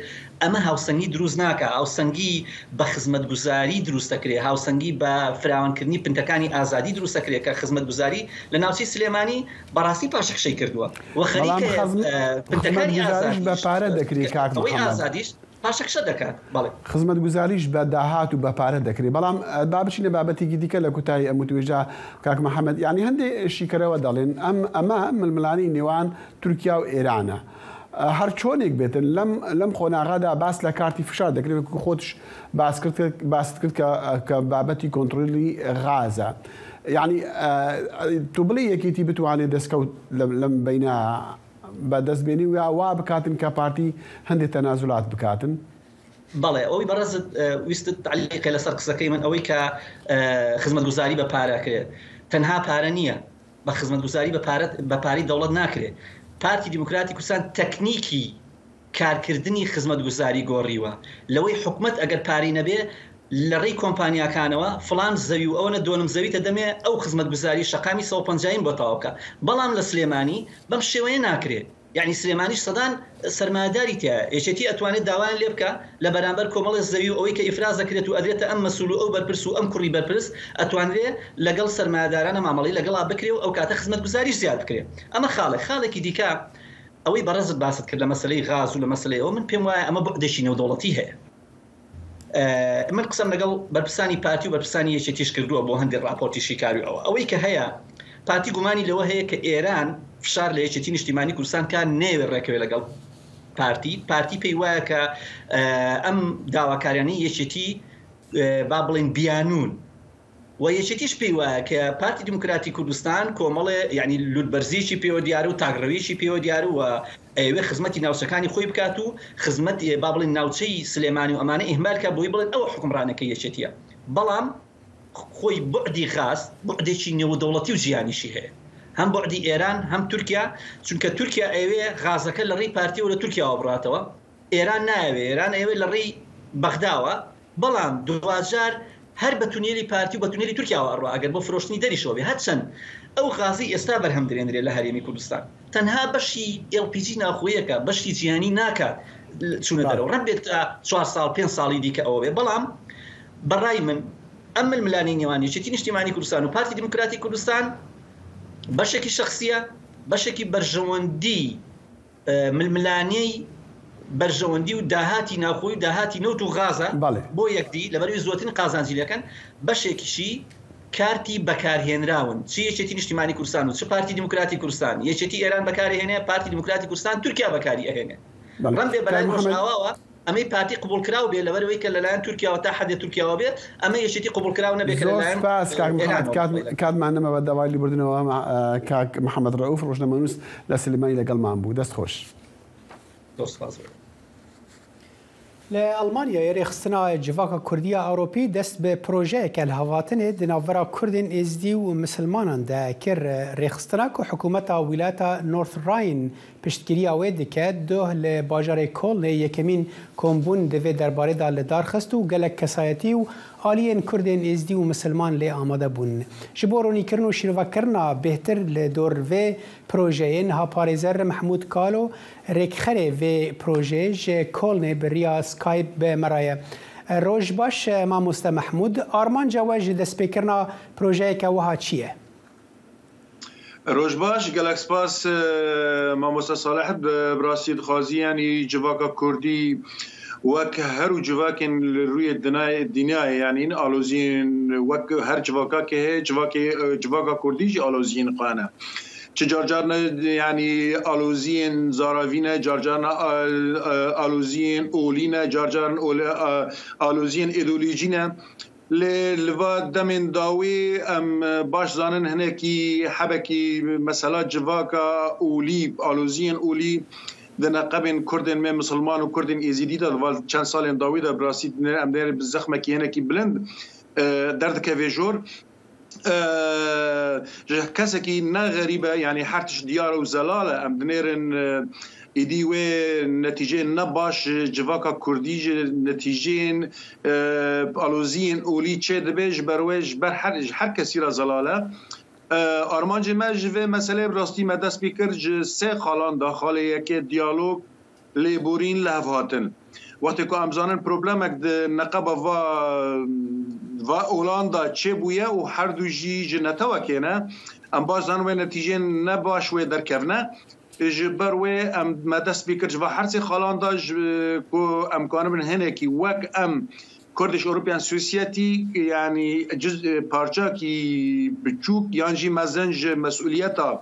ئەمە هاوسەنگی دروست ناکە. هاوسەنگی بە خزمەتگوزاری دروست دەکرێ، هاوسەنگی بە فراوانکردنی پنتەکانی ئازادی دروست دەکرێ کە خزمەتگوزاری لە ناوچەی سلێمانی بەڕاستی پاشەکشەی کردووە. و بەڵام خەریکە، خزم-، ئە، پنتەکانی خزمەتگوزاریش ئازادیش بە پارە دەکرێ، کاک ئەوەی محەممەد. ئازادیش پاشەکشە دەکات. بەڵێ. خزمەتگوزاریش بە داهات و بە پارە دەکرێ. بەڵام، ئە، با بچینە بابەتێکی دیکە لە کوتایی ئەم وتوێژە، کاک محەممەد. یعنی هەندێک شیکەرەوە دەڵێن، ئەم، ئەمە ململانی نێوان تورکیا و ئێرانە. ئە، هەر چۆنێک بێتن، لەم، لەم قۆناغەدا باس لە کارتی فشار دەکرێت، وەکو خۆتش باس کرد کە، باست کرد کە، کە بابەتی کۆنترۆلی غازە. یعنی، ئە، تو بڵێ یەکێتی بتوانێت دەستکەوت لەم، لەم بینە بە دەست بێنی و یا وا بکاتن کە پارتی هەندێک تەنازولات بکاتن؟ بەڵێ، ئەوەی بەڕێزت، ئە، ویستت تعلیقێ لەسەر قسەکەی من، ئەوەی کە، ئە، خزمەتگوزاری بە پارە کرێت، تەنها پارە نییە. بە خزمەتگوزاری بە پارە، بە پارەی دەوڵەت ناکرێت. پارتی دیموکراتی کوردستان تەکنیکی کارکردنی خزمەتگوزاری گۆڕیوە. لەوەی حکومەت ئەگەر پارەی نەبێ، لە ڕێی کۆمپانیاکانەوە فلان زەوی و ئەوەنە دۆنم زەوی تەدەمێ ئەو خزمەتگوزاری شەقامی سەد و پەنجا بۆ تەواو بکە. بەڵام لە سلێمانی بەم شێوەیە ناکرێ. یعنی سلێمانیش سەدان سەرمایەداری تیایە. یەکێتی ئەتوانێت داوایان لێ بکە لە بەرامبەر کۆمەڵی زەوی و ئەوەی کە ئیفراز دەکرێت و ئەدرێتە ئەم مەسول و ئەو بەرپرس و ئەم کوڕی بەرپرس، ئەتوانرێ لەگەڵ سەرمایەدارانە مامەڵەی لەگەڵا بکرێ و ئەو کاتە خزمەتگوزاریش زیاد بکرێ. ئەمە خاڵێک. خاڵێکی دیکە، ئەوەی بەڕێزت باست کرد لە مەسەلەی غاز و لە مەسەلەی ئەوە، من پێم وایە ئەمە بوعدێکی نێودەوڵەتی هەیە. ئە، من قسەم لەگەڵ بەرپرسانی پارتی و بەرپرسانی یەکێتیش کردووە بۆ هەندێک راپۆرتی شیکاری ئەوە. ئەوەی کە هەیە، پارتی گومانی لەوە هەیە کە ئێران فشار لە یەکێتی نیشتیمانی کوردستان کا نەیەوێ ڕێکەوێ لەگەڵ پارتی. پارتی پێی وایە کە ئە، ئەم داواکاریانەی یەکێتی، ئە، با بڵێن بیانوون. و یەکێتیش پێی وایە کە پارتی دیموکراتی کوردستان کۆمەڵێ، یعنی، لوتبەرزیەکی پێوە دیارە و تاکڕەویەکی پێوە دیارە و ئەیەوێ خزمەتی ناوچەکانی خۆی بکات و خزمەت، ئێ، با بڵێن ناوچەی سلێمانی و ئەمانە ئیهمال کات بۆی بڵێن ئەوە حکومڕانەکە یەکێتیە. بەڵام خۆی بوعدی غاز، بوعدێکی نێودەوڵەتی و جیهانیشی هەیە. هەم بوعدی ئێران، هەم تورکیا، چونکە تورکیا ئەوێ غازەکە لە ڕێی پارتیەوە لە تورکیاوە بڕاتەوە. ئێران نایەوێ، ئێران ئەوێ لە ڕێی بەغداوە. بەڵام دواجار هەر بە تونێلی پارتی و بە تونێلی تورکیاوە ئەڕوا، ئەگەر بۆ فرۆشتنی دەریشەوە بێ. هەرچەند ئەو غازی ئێستا بەرهەم درێنرێ لە هەرێمی کوردستان، تەنها بەشی ئێڵ پی جی ناوخۆیەکە، بەشی جیهانی ناکات چوونە دەرەوە. ڕەبێت تا چوار ساڵ، پێنج ساڵی دیکە ئەوە بێ. بەڵام بەڕای من ئەم ململانی نێوان یەکێتی نیشتیمانی کوردستان و پارتی دیموکراتی کوردستان بەشێکی شخصیە، بەشێکی بەرژەوەندی، ئە، ململانیەی بەرژەوەندی و داهاتی ناوخۆی و داهاتی نەوت و غازە. بەڵێ. بۆ یەکدی، لەبەرەوەی زۆرترین قازانجی لەکەن، بەشێکیشی کارتی بەکارهێنراون، چی یەکێتی نیشتیمانی کوردستان و چ پارتی دیموکراتی کوردستان. یەکێتی ئێران بەکارهێنێ، پارتی دیموکراتی کوردستان تورکیا بەکاری ئەهێنێ. بەڵێ. ڕەنبێ بەلای کاک محەممەد ڕۆژاواوە ئەمەی پارتی قبول کراو بێ، لەبەرەوەی کە لەلایەن تورکیاوە تا حەدێ تورکیاوە بێ، ئەمە یەکێتی قبول کراو نەبێ کە زۆر لەلایەن سپاس، کاک ئێرانەوە محەممەد. کات، قبول کات مانەمە بە داوای لیبردنەوە، ئە، کاک محەممەد ڕەوف، ڕۆژنامەنووس لە سلێمانی لەگەڵمان بوو. دەست خۆش. زۆر سپاس. لە ئەڵمانیایê Rêxistina Civaka Kurdî ya Ewropî dest bi projeyeke lihevhatinê di navbera Kurdên Êzidî û Misilmanan de kir. Rêxistina ku hikûmeta wîlayeta North Rhine piştgiriya wê dike, doh li bajarê Kolnê yekemîn kombûn di vê derbarê de li dar xist û gelek kesayetî û aliyên Kurdên Êzidî û Misilman lê amade bûn. Ji bo ronîkirin û şîrovekirina bêhtir li dor vê projeyê, niha parêzer Mehmûd Kalo, rêkxerê vê projeyê, ji Kolnê bi riya Skype bi me re ye. Roj baş, mamoste Mehmûd. Armanca we ji destpêkirina projeyeke wiha çi ye? Roj baş, gelek spas, e, mamoste Salih. Bi, bi rastî dixwazî, yanî civaka Kurdî wek her û civakên li rûyê dinayê, dinyayê, yanî aloziyên wek her civakakê heye, civakê, e, civaka Kurdî jî aloziyên xwe ne. Çi carcar ne, yanî aloziyên zaravî ne, carcar ne, al-, e, aloziyên olî ne, carcar ne ole-, a-, aloziyên îdeolojî ne. Lê li va demên dawî em, e, baş zanin hinekî hebekî mesela civaka olî, aloziyên olî di neqebên Kurdên me Misilman û Kurdên Êzîdî de di va çend salên dawî de bi rastî dinê-, em dinêrin bi zexmekî hinekî bilind, e, derdikeve jor. E, ji kesekî ne xerîb e, yanî her tişt diyar e û zelal e. Em dinêrin, e, êdî wê netîceyên ne baş ji civaka Kurdî, ji netîceyên, e, aloziyên olî çê dibe, ji ber wê, ji ber her, ji her kesî re zelal e. E, armancê me ji vê meseleyê bi rastî me dest pê kir ji sê xalan de, xalê yekê diyalog, lêborîn, lihevhatin. Wextê ku em zanin problemek di neqeba va, va olan de çêbûye û her du jî ji netewekê ne, em baş zanin wê netîceyên ne baş wê derkevne. Ji ber wê em, me dest pê kir ji va her sê xalan de ji, ku em kanibin hinekî wek em Kurdish European Society, yanî ciz-, parçakî biçûk yan jî mezin ji mesûliyeta,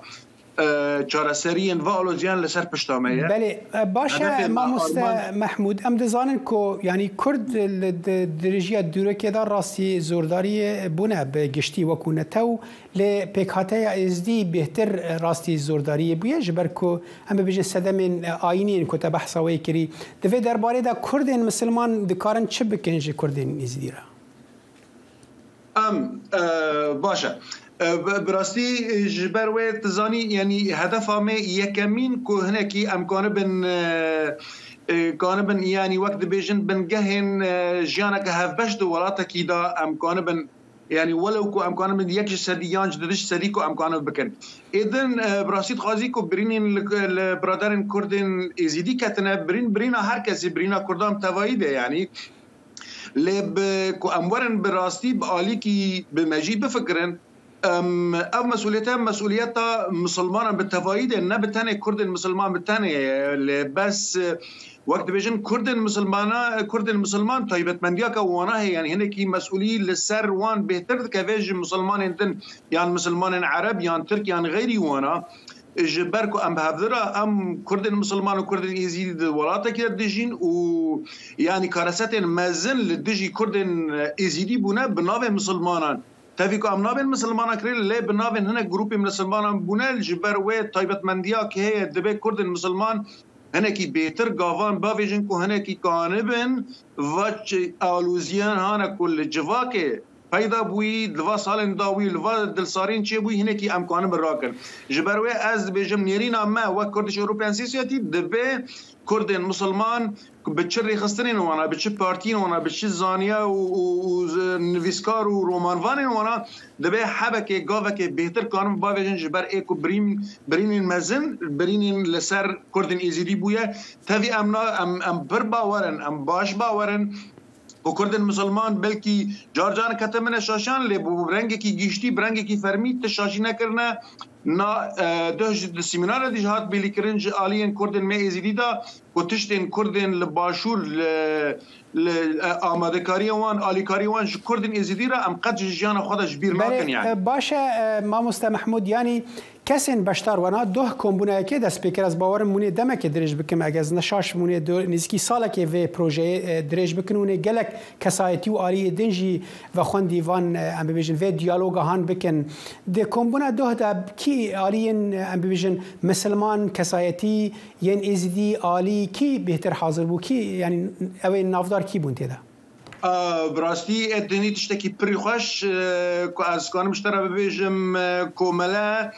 e, çareseriyên va aloziyan li ser pişta me ye. Belê, e, baş e, Hedefê me mamoste armanc- Mehmûd, em dizanin ku, yanî Kurd li di-, dirêjiya dîrokê de rastî zordariyê bûne bi giştî wekû netew, lê pêkhateya Êzdî bêhtir rastî zordariyê bûye, ji ber ku em bibêjin sedemên, e, ayînî yên ku te behsa wê kirî. Di vê derbarê de Kurdên misilman dikarin çi bikin ji Kurdên Êzdî re? Em, e, baş e. E, bi, bi rastî, e, ji ber wê tu zanî, yanî hedefa me yekemîn ku hinekî em kanibin, e, e, kanibin, yanî wek dibêjin bingehên, e, jiyaneke hevbeş di welatekî de em kanibin, yanî welew ku em kanibin yek ji sedî yan ji du ji sedî ku em kanibin bikin. Êdin, e, bi rastî dixwazî ku birînên li, li biraderên Kurdên Êzîdî ketine, birîn, birîna her kesî, birîna Kurdan tevayî de, yanî Lê bi, ku em werin bi rastî, bi alîkî, bi mejî bifikirin, em, ev mesûliyete, mesûliyeta misilmanan bi tevayî de, ne bi tenê Kurdên misilman bi tenê ye. Lê bes, e, wek dibêjin Kurdên misilmana, Kurdên misilman taybetmendiyeke wana heye, yanî hinekî mesûlî li ser wan bêhtir dikeve ji misilmanên din, yan misilmanên Ereb, yan Tirk, yan xeyrî wana. Ji ber ku em bi hevdira, em Kurdên Misilman û Kurdên Êzîdî di welatekî de dijîn û, yanî, karesetên mezin li dijî Kurdên Êzîdî bûne bi navê Misilmanan. Tevî ku em nabên Misilmanan kirê, lê bi navên hinek grûpên Misilmanan bûne, ji ber wê taybetmendiya ku heye, divê Kurdên Misilman hinekî bêhtir gavan bavêjin ku hinekî kanibin va çi alûziyan hane ku li civakê peyda bûyî, li va salên dawî, li va dilsarên çêbûyî hinekî em kanibin rakin. Ji ber wê ez dibêjim nêrîna me wek Kurdish European Society dibe Kurdên Misilman bi çi rêxistinên wana, bi çi partiyên wana, bi çi zaniya û, û, û z-, nivîskar û romanvanên wana dibe hebekê, gavekê bêhtir kanin bavêjin ji ber ê ku birîn, birînên mezin, birînên li ser Kurdên Êzîdî bûye. Tevî em na, em, em pir bawer in, em baş bawer in. Ku Kurdên Misilman belkî car car kete min e şaşan, lê bi rengekî giştî, bi rengekî fermî ti şaşî nekirine. Na, e, duh ji di semînara dî jî hat bêlîkirin ji aliyên Kurdên me Êzîdî de ku tiştên Kurdên li Başûr, li, li, e, amadekariya wan, alîkariya wan ji Kurdên Êzîdî re em qet ji jiyana xwe de ji bîr nakin yani. E, baş e, e, mamoste Mehmûd, yanî kesên beşdar wana doh kombûnayekê dest pê kir. Ez bawerim mûnê demekê dirêj bikim, eger ez ne şaş mûnê do-, nêzîkî salekê vê projeyê, e, dirêj bikin û nê gelek kesayetî û aliyê din jî vexwendî van, e, em bibêjin, vê diyaloga han bikin. Di kombûna doh de kî aliyên, e, em bibêjin, misilman, kesayetî, yên êzidî, alî, kî bêhtir hazir bû? Kî, yanî, ew ê navdar kî bûn tê de? A, bi rastî, e, dinî tiştekî pirî xweş, e, ku ez kanim ji te re bibêjim, e, komele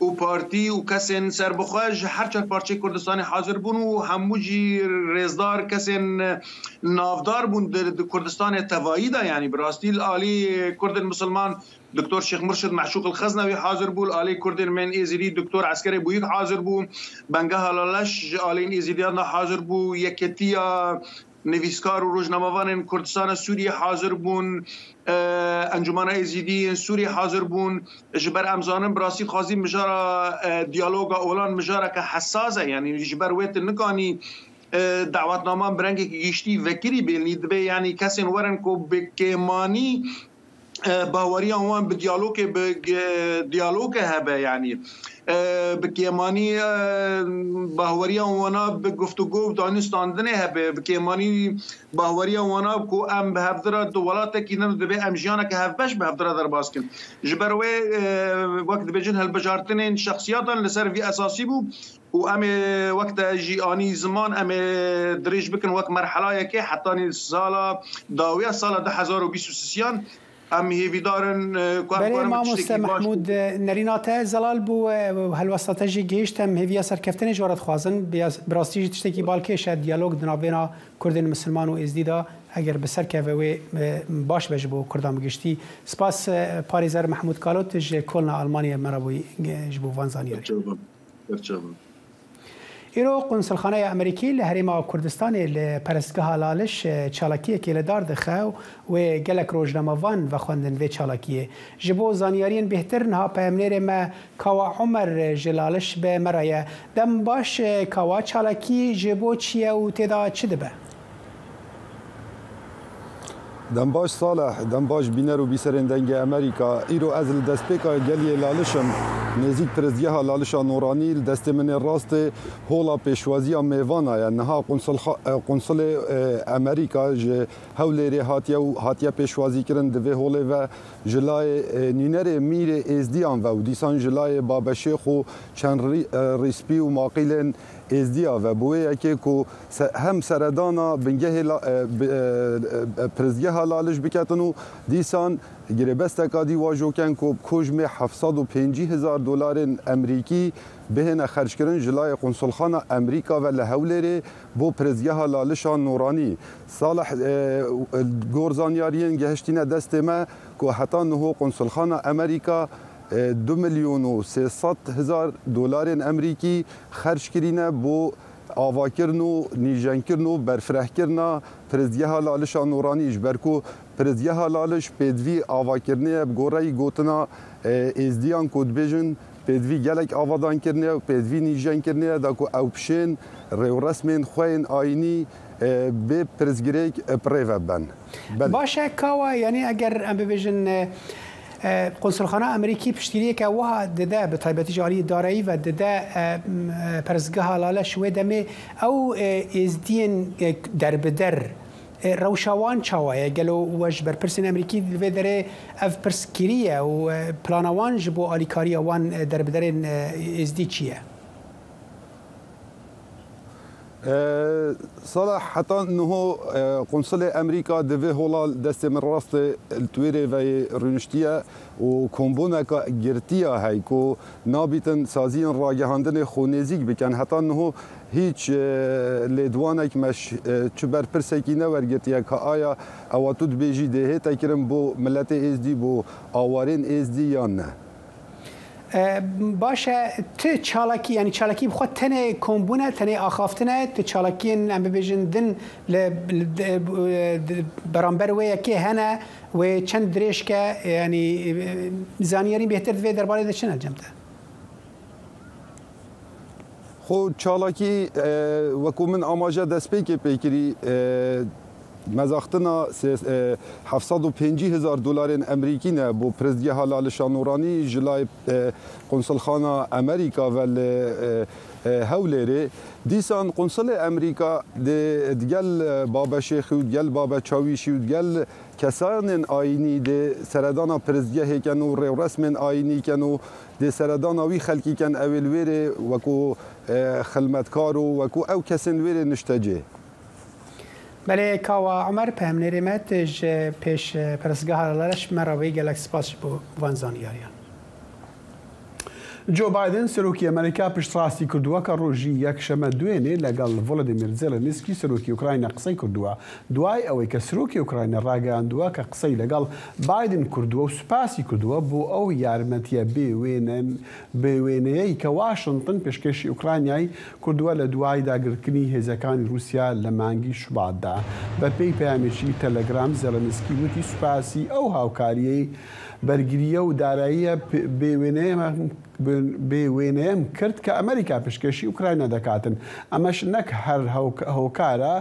û partî û kesên serbixwe ji her çar parçeyê Kurdistanê hazir bûn û hemû jî rêzdar kesên, e, navdar bûn di, di Kurdistanê tevayî de, yanî bi rastî li alî Kurdên Misilman Doktor Şêx Murşid Meşûq El Xeznewî hazir bû, li alî Kurdên Mên Êzidî Doktor Eskerê Bûyik hazir bû, Bengeha Laleş ji aliyên Êzidiyan de hazir bû, Yeketiya Nivîskar û Rojnamevanên Kurdistana Sûriyê hazir bûn, e, Encûmena Êzidî yên Sûriyê hazir bûn. Ji ber em zanin, bi rastî xwazî mijara, e, diyaloga olan mijareke hesas e, yanî ji ber wê tu nikanî, e, dawetnaman bi rengekî giştî vekirî bêlnî, divê, yanî, kesên werin ku bi kêmanî e, baweriya wan bi diyalogê, bi ge-, diyalogê hebe, yanî, e, bi kêmanî, e, baweriya wana bi guftûgo û danûstandinê hebe, bi kêmanî baweriya wana ku em bi hevdira di welatekî din divê em jiyaneke hevbeş bi hevdira derbas kin. Ji ber wê, e, wek dibêjin, hilbijartinên şexsiyatan li ser vî esasî bû. Û em ê wek te jî anî ziman, em ê dirêj bikin wek merhelayekê hetanî sala dawiya, sala du hezar û bîst û sisiyan. Em hêvîdar in, e, ku em Belê, karin mamoste tiştekî baş Mehmûd, e, nerîna te zelal bû, e, helwesta te jî gihîşt, em hêviya serkeftinê ji we re dixwazin. Bi yas-, bi rastî jî tiştekî balkêş e, diyalog di navbêna Kurdên Misilman û Êzdî de, eger bi ser keve wê, e, baş be ji bo Kurdan bi giştî. Spas, e, parêzer Mehmûd Kalo, tu ji Kolna Almanyayê me re bûyî, e, ji bo van zaniyarî. Berçavan. Berçavan. Îro Qunsulxaneya Amerîkî li Herêma Kurdistanê li perestgeha Laliş, e, çalakiyekê li dar dixe û wê gelek rojnamevan vexwendin vê çalakiyê. Ji bo zanyariyên bêhtir niha peyamnêrê me Kawa Omer ji Laliş bi me re ye. Dem baş, e, Kawa, çalakî ji bo çi ye û tê de çi dibe? Dem baş Saleh, dem baş bîner û bîserên Dengê Amerîka. Îro ez li destpêka geliyê Laliş im. Nêzîk pirsgeha Lalişa Noranî li destê min ê rastê hola pêşwaziya mêvana ye. Niha qunsulxa-, e, qunsulê, e, Amerîka ji Hewlêrê hatiye û hatiye pêşwazîkirin di vê holê ve ji layê, e, nûnerê Mîrê Êzdiyan ve û dîsan ji layê Babeşêx û çend rî-, e, rîspî û maqîlên Êzdiya ve. Bi wê yekê ku se-, hem seredana bingehê la-, e, bi-, e, e, pirsgeha Laliş biketin û dîsan girêbesteka dî wajoken ku bi kojmê heft sed û pêncî hezar dolarên Emerîkî bihêne xerckirin ji layê Qunsulxana Emerîka ve li Hewlêrê bo pirsgeha Lalişa Noranî. Salih, e, gor zanyariyên gehiştîne destê me ku heta niho Qunsulxana Emerîka, e, du milyon û sê sed hezar dolarên Emerîkî xerc kirîne bo avakirin û nîjenkirin û berfirehkirina pirsgeha Lalişa Noranî, ji ber ku pirsgeha Laliş pêdivî avakirinê ye, bi goreyî gotina, e, Êzdiyan ku dibêjin pêdivî gelek avadankirinê ye û pêdivî nîjenkirinê ye, da ku ew pişên rêwresmên xwe yên ayînî, e, bê pirsgirêk, e, bi rê ve ben. Belê. Baş e, Kawa, yanî eger em bibêjin, e, E, Konsulxana Amerîkî piştgiriyeke wiha dide, bi taybetî ji alî idareyî ve dide, e, m, e, perestgeha Laleş wê demê ew, e, êzdiyên, e, derbider, e, rewşa wan çawa ye? Gelo we ji berpirsên Amerîkî li vê derê ev pirs kiriye û, e, plana wan ji bo alîkariya wan, e, derbiderên, e, êzdî çi ye? E, Sala heta niho, e, Konsulê Amerîka di vê hola destê min rastê li twêrê ve yê rûniştiye û kombûneka girtiya hey ku nabîtin saziyên ragihandinê xwe nêzîk bikin. Heta niho hîç, e, lêdwanek me ş-, e, çi berpirsekî newergirtiye ka aya ewa tu dibêjî dê hête kirin bo miletê êzdî, bo awarên êzdî yan ne. E, baş e, ti çalakî, yanî çalakî bi xwe tenê kombûn e, tenê axaftin e, ti çalakiyên, em bibêjin, din li, li, di, di, beramber wê yekê hene, wê çend dirêj ke, yanî, e, zanyarî bêhtir di vê derbarê de çi ne cem te? Xwe çalakî, e, wekû min amaje destpêkê pê kirî, e, mezaxtina sê-, e, heft sed û pêncî hezar dolarên Amerîkî ne bo pirsgeha Lalişa Nûranî ji lay, e, Konsulxana Amerîka ve li, e, e, Hewlêrê. Dîsan Konsulê Amerîka dê digel, e, Babe Şêxî û digel Babe Çawîşî û digel kesanên ayînî dê seredana pirsgehê ken û rêwresmên ayînî ken û dê seredana wî xelkî ken ew ê li wê rê wekû, e, xilmetkar û wekû ew kesên li wê rê niştecê. Belê, Kawa Omer, peyamnêrê me, tu ji pêş, e, perestgeha Laleş me re bûyî, gelek spas ji bo van zanyariyan. Joe Biden, serokê Amerîka, piştrastî kردووە کە ڕۆژی یەکشەممە دوێنێ لەگەڵ ڤۆلۆدیمیر زێلێنسکی، سەرۆکی ئۆکراینا، قسەی کردووە. دوای ئەوەی کە سەرۆکی ئۆکراینا ڕاگەیاندووە کە قسەی لەگەڵ بایدن کردووە و سوپاسی کردووە بۆ ئەو یارمەتیە بێ وێنە-، بێ وێنەیەی کە واشنگتن پێشکەشی ئۆکرانیای کردووە لە دوای داگرتنی هێزەکانی رووسیا لە مانگی شوباتدا. بە پێی پەیامێکی تەلەگرام، زێلێنسکی وتی سوپاسی ئەو هاوکاریەی بەرگریە و داراییە پ-، بێ وێنەیە بێ-، بێ وێنەیەم کرد کە ئەمریکا پێشکەشی ئوکراینا دەکاتن. ئەمەش نەک هەر هەوک-، هۆکارە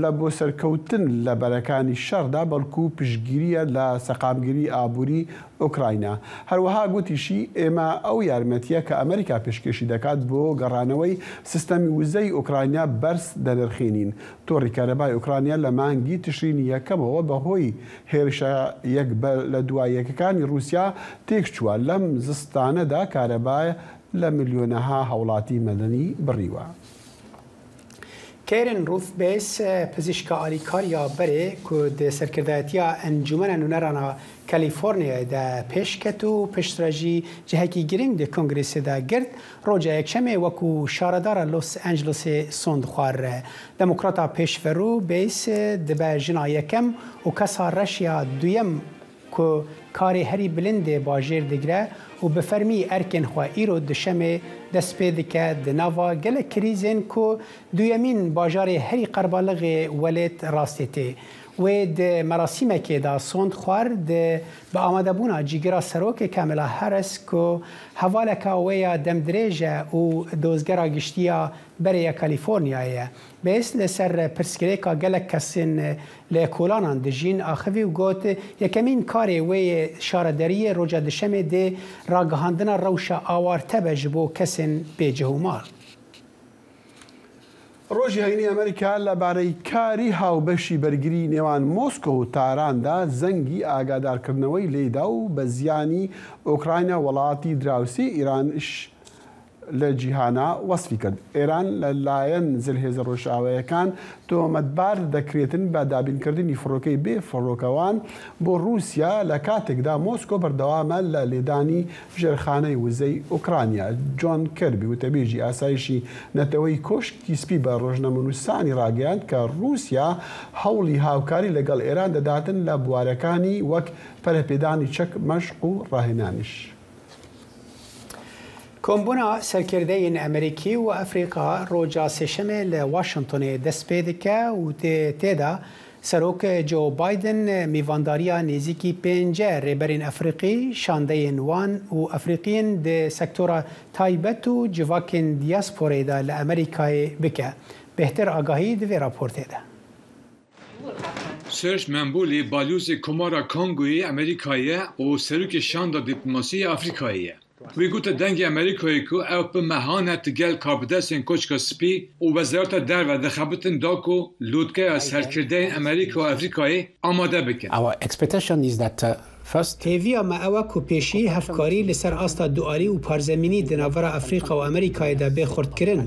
لە بۆ سەرکەوتن لە بەرەکانی شەڕدا، بەڵکو پشتگیریە لە سەقامگیری ئابووری ئوکراینا. هەروەها گوتیشی، ئێمە ئەو یارمەتیە کە ئەمریکا پێشکەشی دەکات بۆ گەڕانەوەی سیستەمی وزەی ئوکراینا بەرز دەنرخێنین. تۆڕی کارەبای ئوکرانیا لە مانگی تشرینی یەکەمەوە بەهۆی هێرشە یەک بە-، لە دوای یەکەکانی رووسیا تێکچووە. لەم زستانەدا کارەبای لە ملیۆنەها هاوڵاتی مەدەنی بڕیوە. Karen Ruth Bass, pizîşka alîkariya berê ku di serkirdayetiya Encûmena Nûnerana Kalîforniyayê de pêş ket û piştre jî cihekî girîng di Kongresê de girt, roja Yekşemê wekû şaredara Los Angelesê sond xwar. Demokrata pêşverû Bass dibe jina yekem û kesa reş ya duyem ku karê herî bilind ê bajêr digire û bi fermî erkên xwe îro duşemê dest pê dike di nava gelek krîzên ku duyemîn bajarê herî qerbalixê welêt rastê tê. Wê di merasîmekê de sond xwar di bi amadebûna cîgira serokê Kamala Harris ku hevaleka wê ya demdirêj e û dozgera giştî ya berê ya Kalîforniyayê ye. Bass li ser pirsgirêka gelek kesên li kolanan dijîn axivî û got, yekemîn karê wê yê şaredariyê roja dişemê dê ragihandina rewşa awarte be ji bo kesên bêcih û mal. ڕۆژی هەینی ئەمریکا لەبارەی کاری هاوبەشی بەرگری نێوان مۆسکۆ و تاراندا زەنگی ئاگادارکردنەوەی لێدا و بە زیانی ئۆکراینا وڵاتی دراوسێ ئیرانش لە جیهانا وەسفی کرد. ئێران لەلایەن زلهێزە ڕۆژئاواییەکان تۆمەتبار دەکرێتن بە دابینکردنی فڕۆکەی بێ فڕۆکەوان بۆ ڕووسیا، لە کاتێکدا مۆسکۆ بەردەوامە لە لێدانی ژێرخانەی وزەی ئۆکرانیا. جۆن کەربی، وتەبێژی ئاسایشی نەتەوەی کۆشکی سپی، بە ڕۆژنامەنووسانی ڕاگەیاند کە ڕووسیا هەوڵی هاوکاری لەگەڵ ئێران دەداتن لە بوارەکانی وەک پەرەپێدانی چەک، مەشق و ڕاهێنانیش. Kombûna serkirdeyên Amerîkî û Efrîka roja Sêşemê li Washingtonê dest pê dike û tê, tê de Serok Joe Biden mîvandariya nêzîkî pêncî rêberên Efrîqî, şandeyên wan û Efrîqiyên di sektora taybet û civakên diyasporayê de li Amerîkayê bike. Bêhtir agahî di vê raportê de. Serge Memboli balyozê Komara Kongoyê Amerîkayê ye û serokê şanda dîplomasî yê Afrîkayê ye. Wî gote Dengê Amerîkayê ku ew bi mehan e digel karbidestên Koçka Spî û Wezareta Derve dixebitin da ku lûtkeya serkirdeyên Amerîka û Afrîkayê amade bikin. Our expectation is that, uh, first, Hêviya me ew e ku pêşî hevkarî li ser asta dualî û parzemînî di navbera Afrîka û Amerîkayê de bê xurtkirin.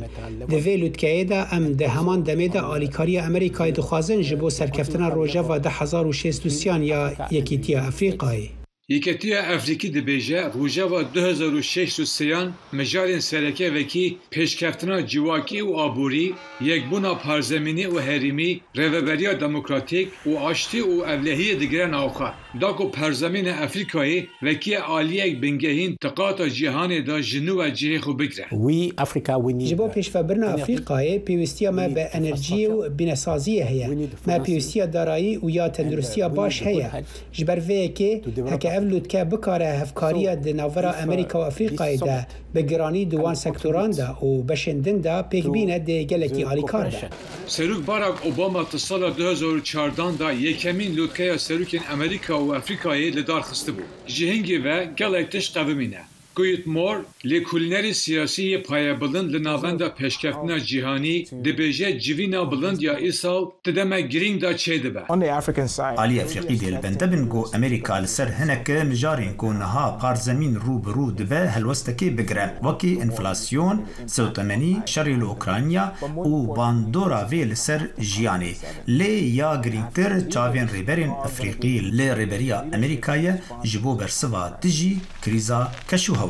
Di vê lûtkeyê de em di heman demê de alîkariya Amerîkayê dixwazin ji bo serkeftina rojeva du hezar û şêst û sêyan ya Yekîtiya Afrîkayê. Yekîtiya Afrîkî dibêje, rojeva du hezar û şêst û sêyan mijarên sereke wekî pêşkeftina civakî û aborî, yekbûna parzemînî û herêmî, rêveberiya demokratîk û aştî û ewlehiyê digire nav xwe. Da ku parzemîna Afrîkayê wekî aliyek bingehîn di qata cîhanê de ji nû ve cihê xwe bigire. We, Africa, we need, Ji bo uh, pêşvebirina energy. Afrîkayê pêwîstiya me bi enerjiyê û bînesaziyê heye. Me pêwîstiya darayî û ya tenduristiya baş heye. Ji ber vê yekê, heke ev lûtke bikare hevkariya di navbera Amerîka û Afrîkayê de bi giranî di wan sektoran de û beşên din de pêk bîne, dê gelekî alîkar be. Serok Barack Obama di sala du hezar û çardan de yekemîn lûtkeya serokên Amerîka û Afrîkayê li dar xistibû. Ji hingê ve gelek tişt qevimîne. Goyet Moore, lêkolînerê siyasî yê payebilind li Navenda Pêşkeftina Cîhanî, dibêje civîna bilind ya îsal di demek girîng de çêdibe. On the African side, Alî Efrîqî dê li bende bin ku Amerîka li ser hinek mijarên ku niha parzemîn rû bi rû dibe helwestekê bigire, wekî enflasyon, sewtemenî, şerê li Ukrayna û bandora vê li ser jiyanê. Lê ya girîngtir çavên rêberên Efrîqî li rêberiya Amerîkayê ji bo bersiva dijî krîza keşûhewayê.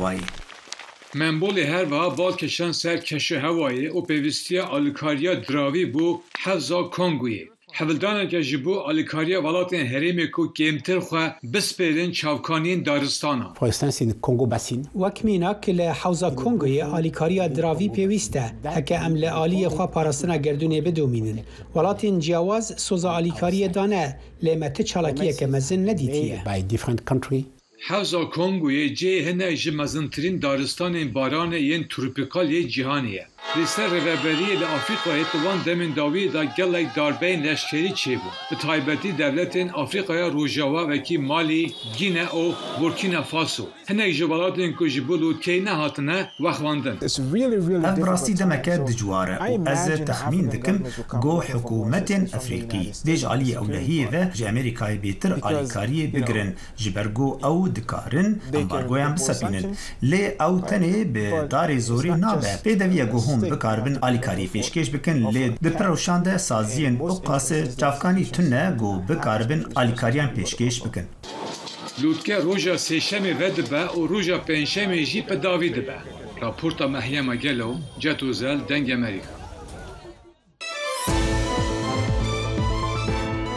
Membolê her wiha bal kişand ser keşûhewayê û pêwîstiya alîkariya diravî bo Hewza Kongoyê. Hevldaneke ji bo alîkariya welatên herêmê ku kêmtir xwe bispêrin çavkaniyên daristanan. For instance, in Congo Basin. Wek mînak, li Hewza Kongoyê alîkariya diravî pêwîst e. Heke em li aliyê xwe parastina gerdûnê bidomînin. Welatên ciyawaz soza alîkariyê dane, lê me ti çalakiyeke mezin nedîtiye. By different country. Hewza Kongoyê cihê hinek ji mezintirîn daristanên baranê yên tropîkal yê cîhanê ye. Li ser rêveberiyê li Afrîkayê di wan demên dawiyê de gelek darbeyên leşkerî çêbûn, bi taybetî dewletên Afrîkaya Rojava wekî Malî, Gîne û Burkîna Faso. Hinek ji welatên ku ji bo lûtkeyê nehatine, wexwandin. It's really, really Ev bi rastî difficult demeke to dijwar e I û ez imagine texmîn African dikim governments will come ku in with a more hikûmetên assistance from the Efrîqî United States dê ji aliyê ewlehiyê ve ji Amerîkayê bêtir alîkariyê bigirin, ji ber ku ew dikarin embargoyan bisepînin. Lê ew tenê bi darê zorî nabe. Pêdeviye ku hûn bikaribin alîkariyê pêşkêş bikin, lê di pir rewşan de saziyên ew qas çavkanî tune ku bikaribin alîkariyan pêşkêş bikin. Lûtke roja Sêşemê vedibe û roja Pêncşemê jî bi dawî dibe. Raporta Meryema Gelo, Cet Ozel, Dengê Amerîka.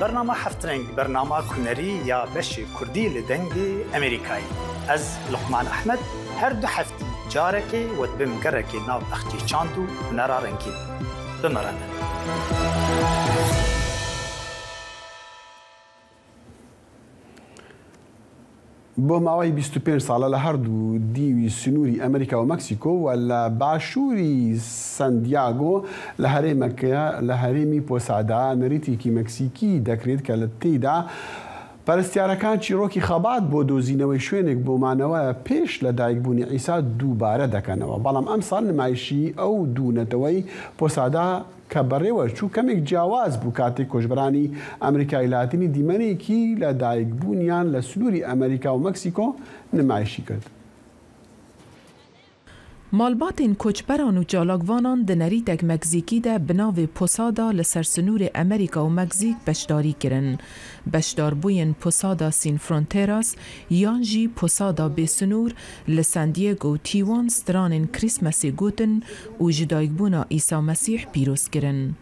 Bernama Heft Reng, bernama hunerî ya beşê kurdî li Dengê Amerîkayê. Ez Luqman Ehmed, her du heftî carekê we dibim gerekê nav bexçê çand û hunera rengîn. Bimirine. بۆ ماوەی بیست و پێنج ساڵە لە هەردوو دیوی سنووری ئەمریکا و مەکسیکۆ و لە باشووری سانتیاگۆ لە هەرێمەکە، لە هەرێمی پۆسادا، نەریتێکی مەکسیکی دەکرێت کە لە تێیدا پەرستیارەکان چیرۆکی خەبات بۆ دۆزینەوەی شوێنێک بۆ مانەوە پێش لە دایکبوونی عیسا دووبارە دەکەنەوە. بەڵام ئەم ساڵ نمایشی ئەو دوو نەتەوەی پۆسادا کە بەڕێوە چوو کەمێک جیاواز بوو، کاتێک کۆچبەرانی ئەمریکای لاتینی دیمەنێکی لە دایکبوونیان لە سنووری ئەمریکا و مەکسیکۆ نمایشی کرد. Malbatên koçberan û çalakvanan di nerîtek Mekzîkî de bi navê Posada li ser sinûrê Amerîka û Mekzîk beşdarî kirin. Beşdarbûyên Posada Sin Fronteras yan jî Posada Bêsinûr li San Diego û Tiwan stranên Krîsmesê gotin û ji dayikbûna Îsa Mesîh pîroz kirin.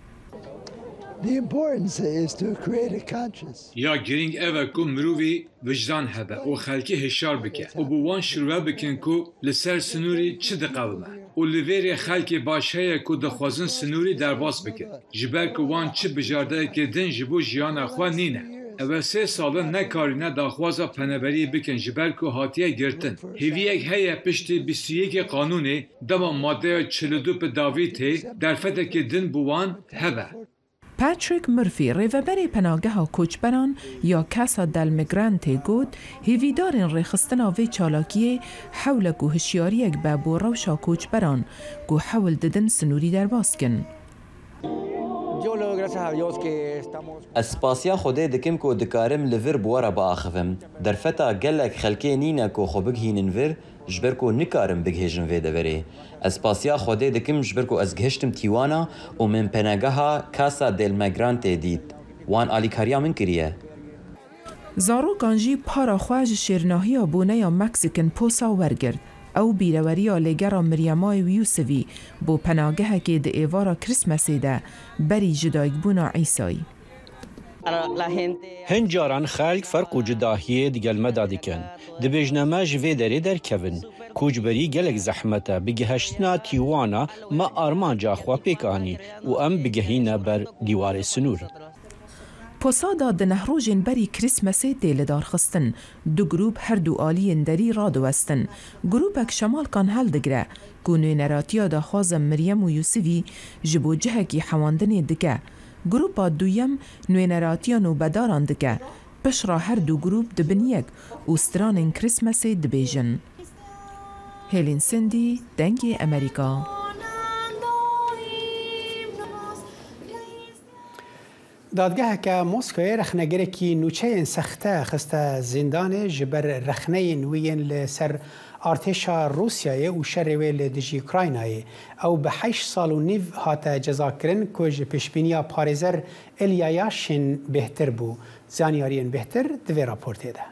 The importance is to create a conscience. Ya girîng ev e ku mirovî wijdan hebe û xelkê hişyar bike û bi wan şirove bikin ku li ser sinûrî çi diqewime û li vê rê xelkê baş heye ku dixwazin sinûrî derbas bikin, ji ber ku wan çi bijardeyekê din ji bo jiyana xwe nîne. Ev e sê sal in nekarîne daxwaza penaberiyê bikin, ji ber ku hatiye girtin. Hêviyek heye piştî bîst û yekê Qanûnê, dema madeya çil û du bi dawî tê, derfetekê din bo wan hebe. Patrick Murphy, rêveberê penageha koçberan ya Casa del Migrante got, hêvîdarên rêxistina vê çalakiyê hewlek û hişyariyek be bo rewşa koçberan ku hewl didin sinûrî derbas kin. Ez spasiya Xwedê dikim ku dikarim li vir bi we re biaxivim. Derfeta gelek xelkê nîne ku xwe bigihînin vir, ji ber ku nikarim bigihêjim vê deverê. Ez spasiya Xwedê dikim ji ber ku ez gihiştim Tijuana û min penageha Casa del Migrante dît. Wan alîkariya min kiriye. Zarokan jî para xwe ji şêrnahiya boneya Mexican Posa wergirt. Ew bîreweriya lêgera Miryemayê û Yûsivî bo penagehekê di êvara Krîsmesê de berî jidayikbûna Îsayî. Hin caran xelk ferq û cudahiyê digel me de dikin. Dibêjne me ji vê derê derkevin. Koçberî gelek zehmet e. Bi gihiştina Tijuana me armanca xwe pêk anî û em bigehîne ber dîwarê sinûr. Posada di nehrojên berî Krîsmesê tê lidarxistin. Du grûp her du aliyên derî radiwestin. Grûpek şemalkan heldigire ku nûneratiya daxwaza Miryem û Yûsivî ji bo cihekî hewandinê dike. Grûpa duyem nûneratiya nûbedaran dike. Piştre her du grûp dibin yek û stranên Krîsmesê dibêjin. Hêlîn Sindî, Dengê Emerîka. Dadgeheke Moskoyê rexnegirekî nûçeyên sexte xiste zîndanê ji ber rexneyên wî yên li ser artêşa Rûsyayê û şerê wê li dijî Ukraynayê. Ew bi heşt sal û nîv hate cezakirin ku ji pêşbîniya parêzer Ilya Yashin bêhtir bû. Zanyariyên bêhtir di vê raportê de.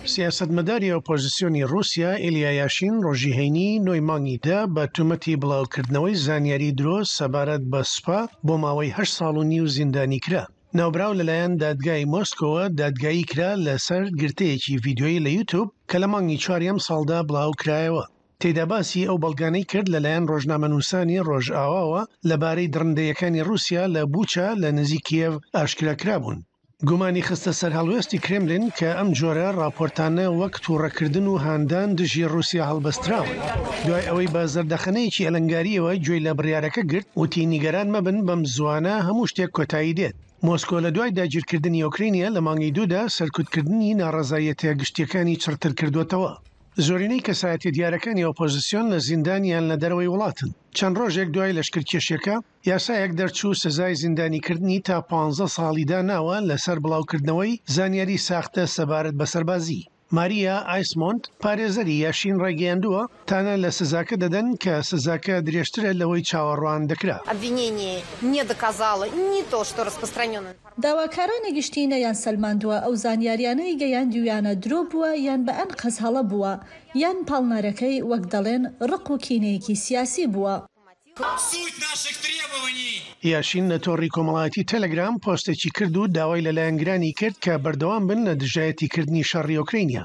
Siyasetmedarê opozîsyonî Rûsya Îlya Yaşîn rojî heynî noy mangî de bi tometî bilawkirdinewey zanyarî dirust sebaret bi spa bo mawey heşt sal û nîw zîndanî kira. Navberaw li layan dadgayê Moskowa dadgayî kira li ser girteyekî vîdeoyî li YouTube ke li mangî çar yem sal de bilaw kirayewe. Tê de basî ew belganey kir li layan rojnamenûsanê Rojawa we li barey dirindeyîyekanê Rûsya li Buça li nizî Kîev aşkera kirabûn. Gumanî xiste ser helwestî Kremlin ke em cure raportane wek tûrekirdin û handan dijî Rûsya helbestrawin. Duay ewey bi zerdexaneyekî elengariyê we cuyê li biryareke girt û tî nîgeran mebin bem ziwane hemû ştêk kotayî dêt. Mosko li duay dagîrkirdinî Ukraynê li mangê dû de serkutkirdinî narezayetiya giştîyekanî çirtir kirdotewe. Zorîney kesayetê diyareken ya opozîsyon li zîndan yan li derewey welat in. Çend rojek duay leşkerkêşiyeke, yasayek derçû sezayê zîndanîkirdinî ta panzdeh salî danawe li ser bilawkirdinewey zanyarî saxte sebaret bi serbazî. Maria Aysmont, parêzerî Yaşîn ragiyandiwe, tane li sezake didin ke sezake dirêjtir e li wey çawerwan dikira. Обвинение не доказало ни то, что распространённая информация. داواکارانە گشتی نەیان سەلماندووە ئەو زانیاریانەی گەیاندوویانە درۆ بووە یان بە ئەنقەست هەڵە بووە یان پاڵنەرەکەی وەک دەڵێن ڕق و کینەیەکی سیاسی بووە. یاشین لە تۆڕی کۆمەڵایەتی تەلەگرام پۆستێکی کرد و داوای لە لایەنگرانی کرد کە بەردەوام بن لە دژایەتی کردنی شەڕی ئۆکرینیا.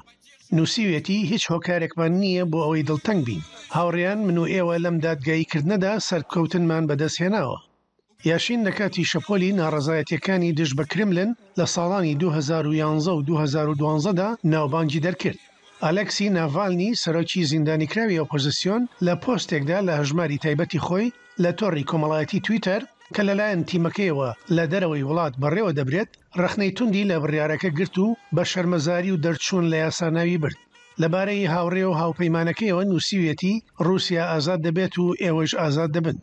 نووسیویەتی هیچ هۆکارێکمان نییە بۆ ئەوەی دڵتەنگ بین. هاوڕێیان من و ئێوە لەم دادگایی کردنەدا سەرکەوتنمان بەدەست هێناوە. یاشین لە کاتی شەپۆلی ناڕەزایەتیەکانی دژ بە کرملن لە ساڵانی دوو هەزار و یانزە و دوو هەزار و دوانزە دا ناوبانگی دەرکرد. ئەلەکسی ناڤالنی، سەرۆکی زیندانیکراوی ئۆپۆزیسیۆن، لە پۆستێکدا لە هەژماری تایبەتی خۆی لە تۆڕی کۆمەڵایەتی تویتەر کە لەلایەن تیمەکەیەوە لە دەرەوەی وڵات بەڕێوە دەبرێت، ڕەخنەی توندی لە بڕیارەکە گرت و بە شەرمەزاری و دەرچوون لە یاسا ناوی برد. لەبارەی هاوڕێ و هاوپەیمانەکەیەوە نووسیویەتی، ڕووسیا ئازاد دەبێت و ئێوەش ئازاد دەبن.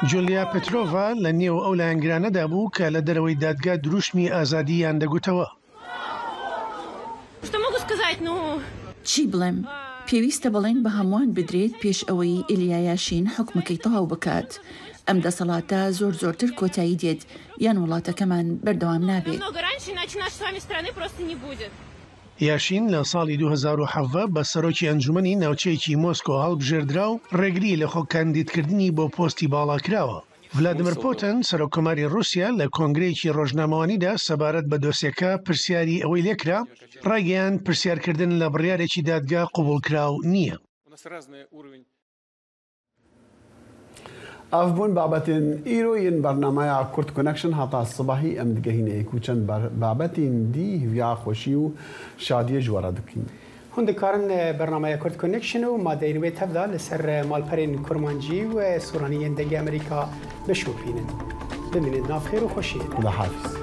جولیا پترۆڤا لە نێو ئەو لایەنگرانەدا بوو کە لە دەرەوەی دادگا دروشمی ئازادییان دەگوتەوە. Что могу сказать? Ну, چی بڵێم؟ پێویستە بەڵێن بە هەمووان بدرێت پێش ئەوەی ئیلیا یاشین حوکمەکەی تەواو بکات. ئەم دەسەڵاتە زۆر زۆرتر کۆتایی دێت، یان وڵاتەکەمان بەردەوام نابێت. Намного раньше, иначе нашей с вами страны просто не будет. یاشین لە ساڵی دوو هەزار و حەڤدە بە سەرۆکی ئەنجومەنی ناوچەیەکی مۆسکۆ هەڵبژێردرا و ڕێگری لە خۆ کاندیدکردنی بۆ پۆستی باڵا کراوە. ڤلادیمیر پوتن، سەرۆککۆماری ڕووسیا، لە کۆنگرەیەکی ڕۆژنامەوانیدا سەبارەت بە دۆسیەکە پرسیاری ئەوەی لێکرا، ڕایگەیاند پرسیارکردن لە بڕیارێکی دادگا قبوڵکراو نییە. Ev bûn babetên îro yên bernameya Kurd Connection. Heta sibahî em digehîne êk û çend ber-, babetên dî. Hîviya xweşî û şadiyê ji we re dikîn. Hûn dikarin, e, bernameya Kurd Connection û madeyên wê tev de li ser, e, malperên kurmancî û, e, soraniyên Dengê Amerîka bişopînin. Bimînin di nav xêr û xweşiyê de. Xuda hafiz.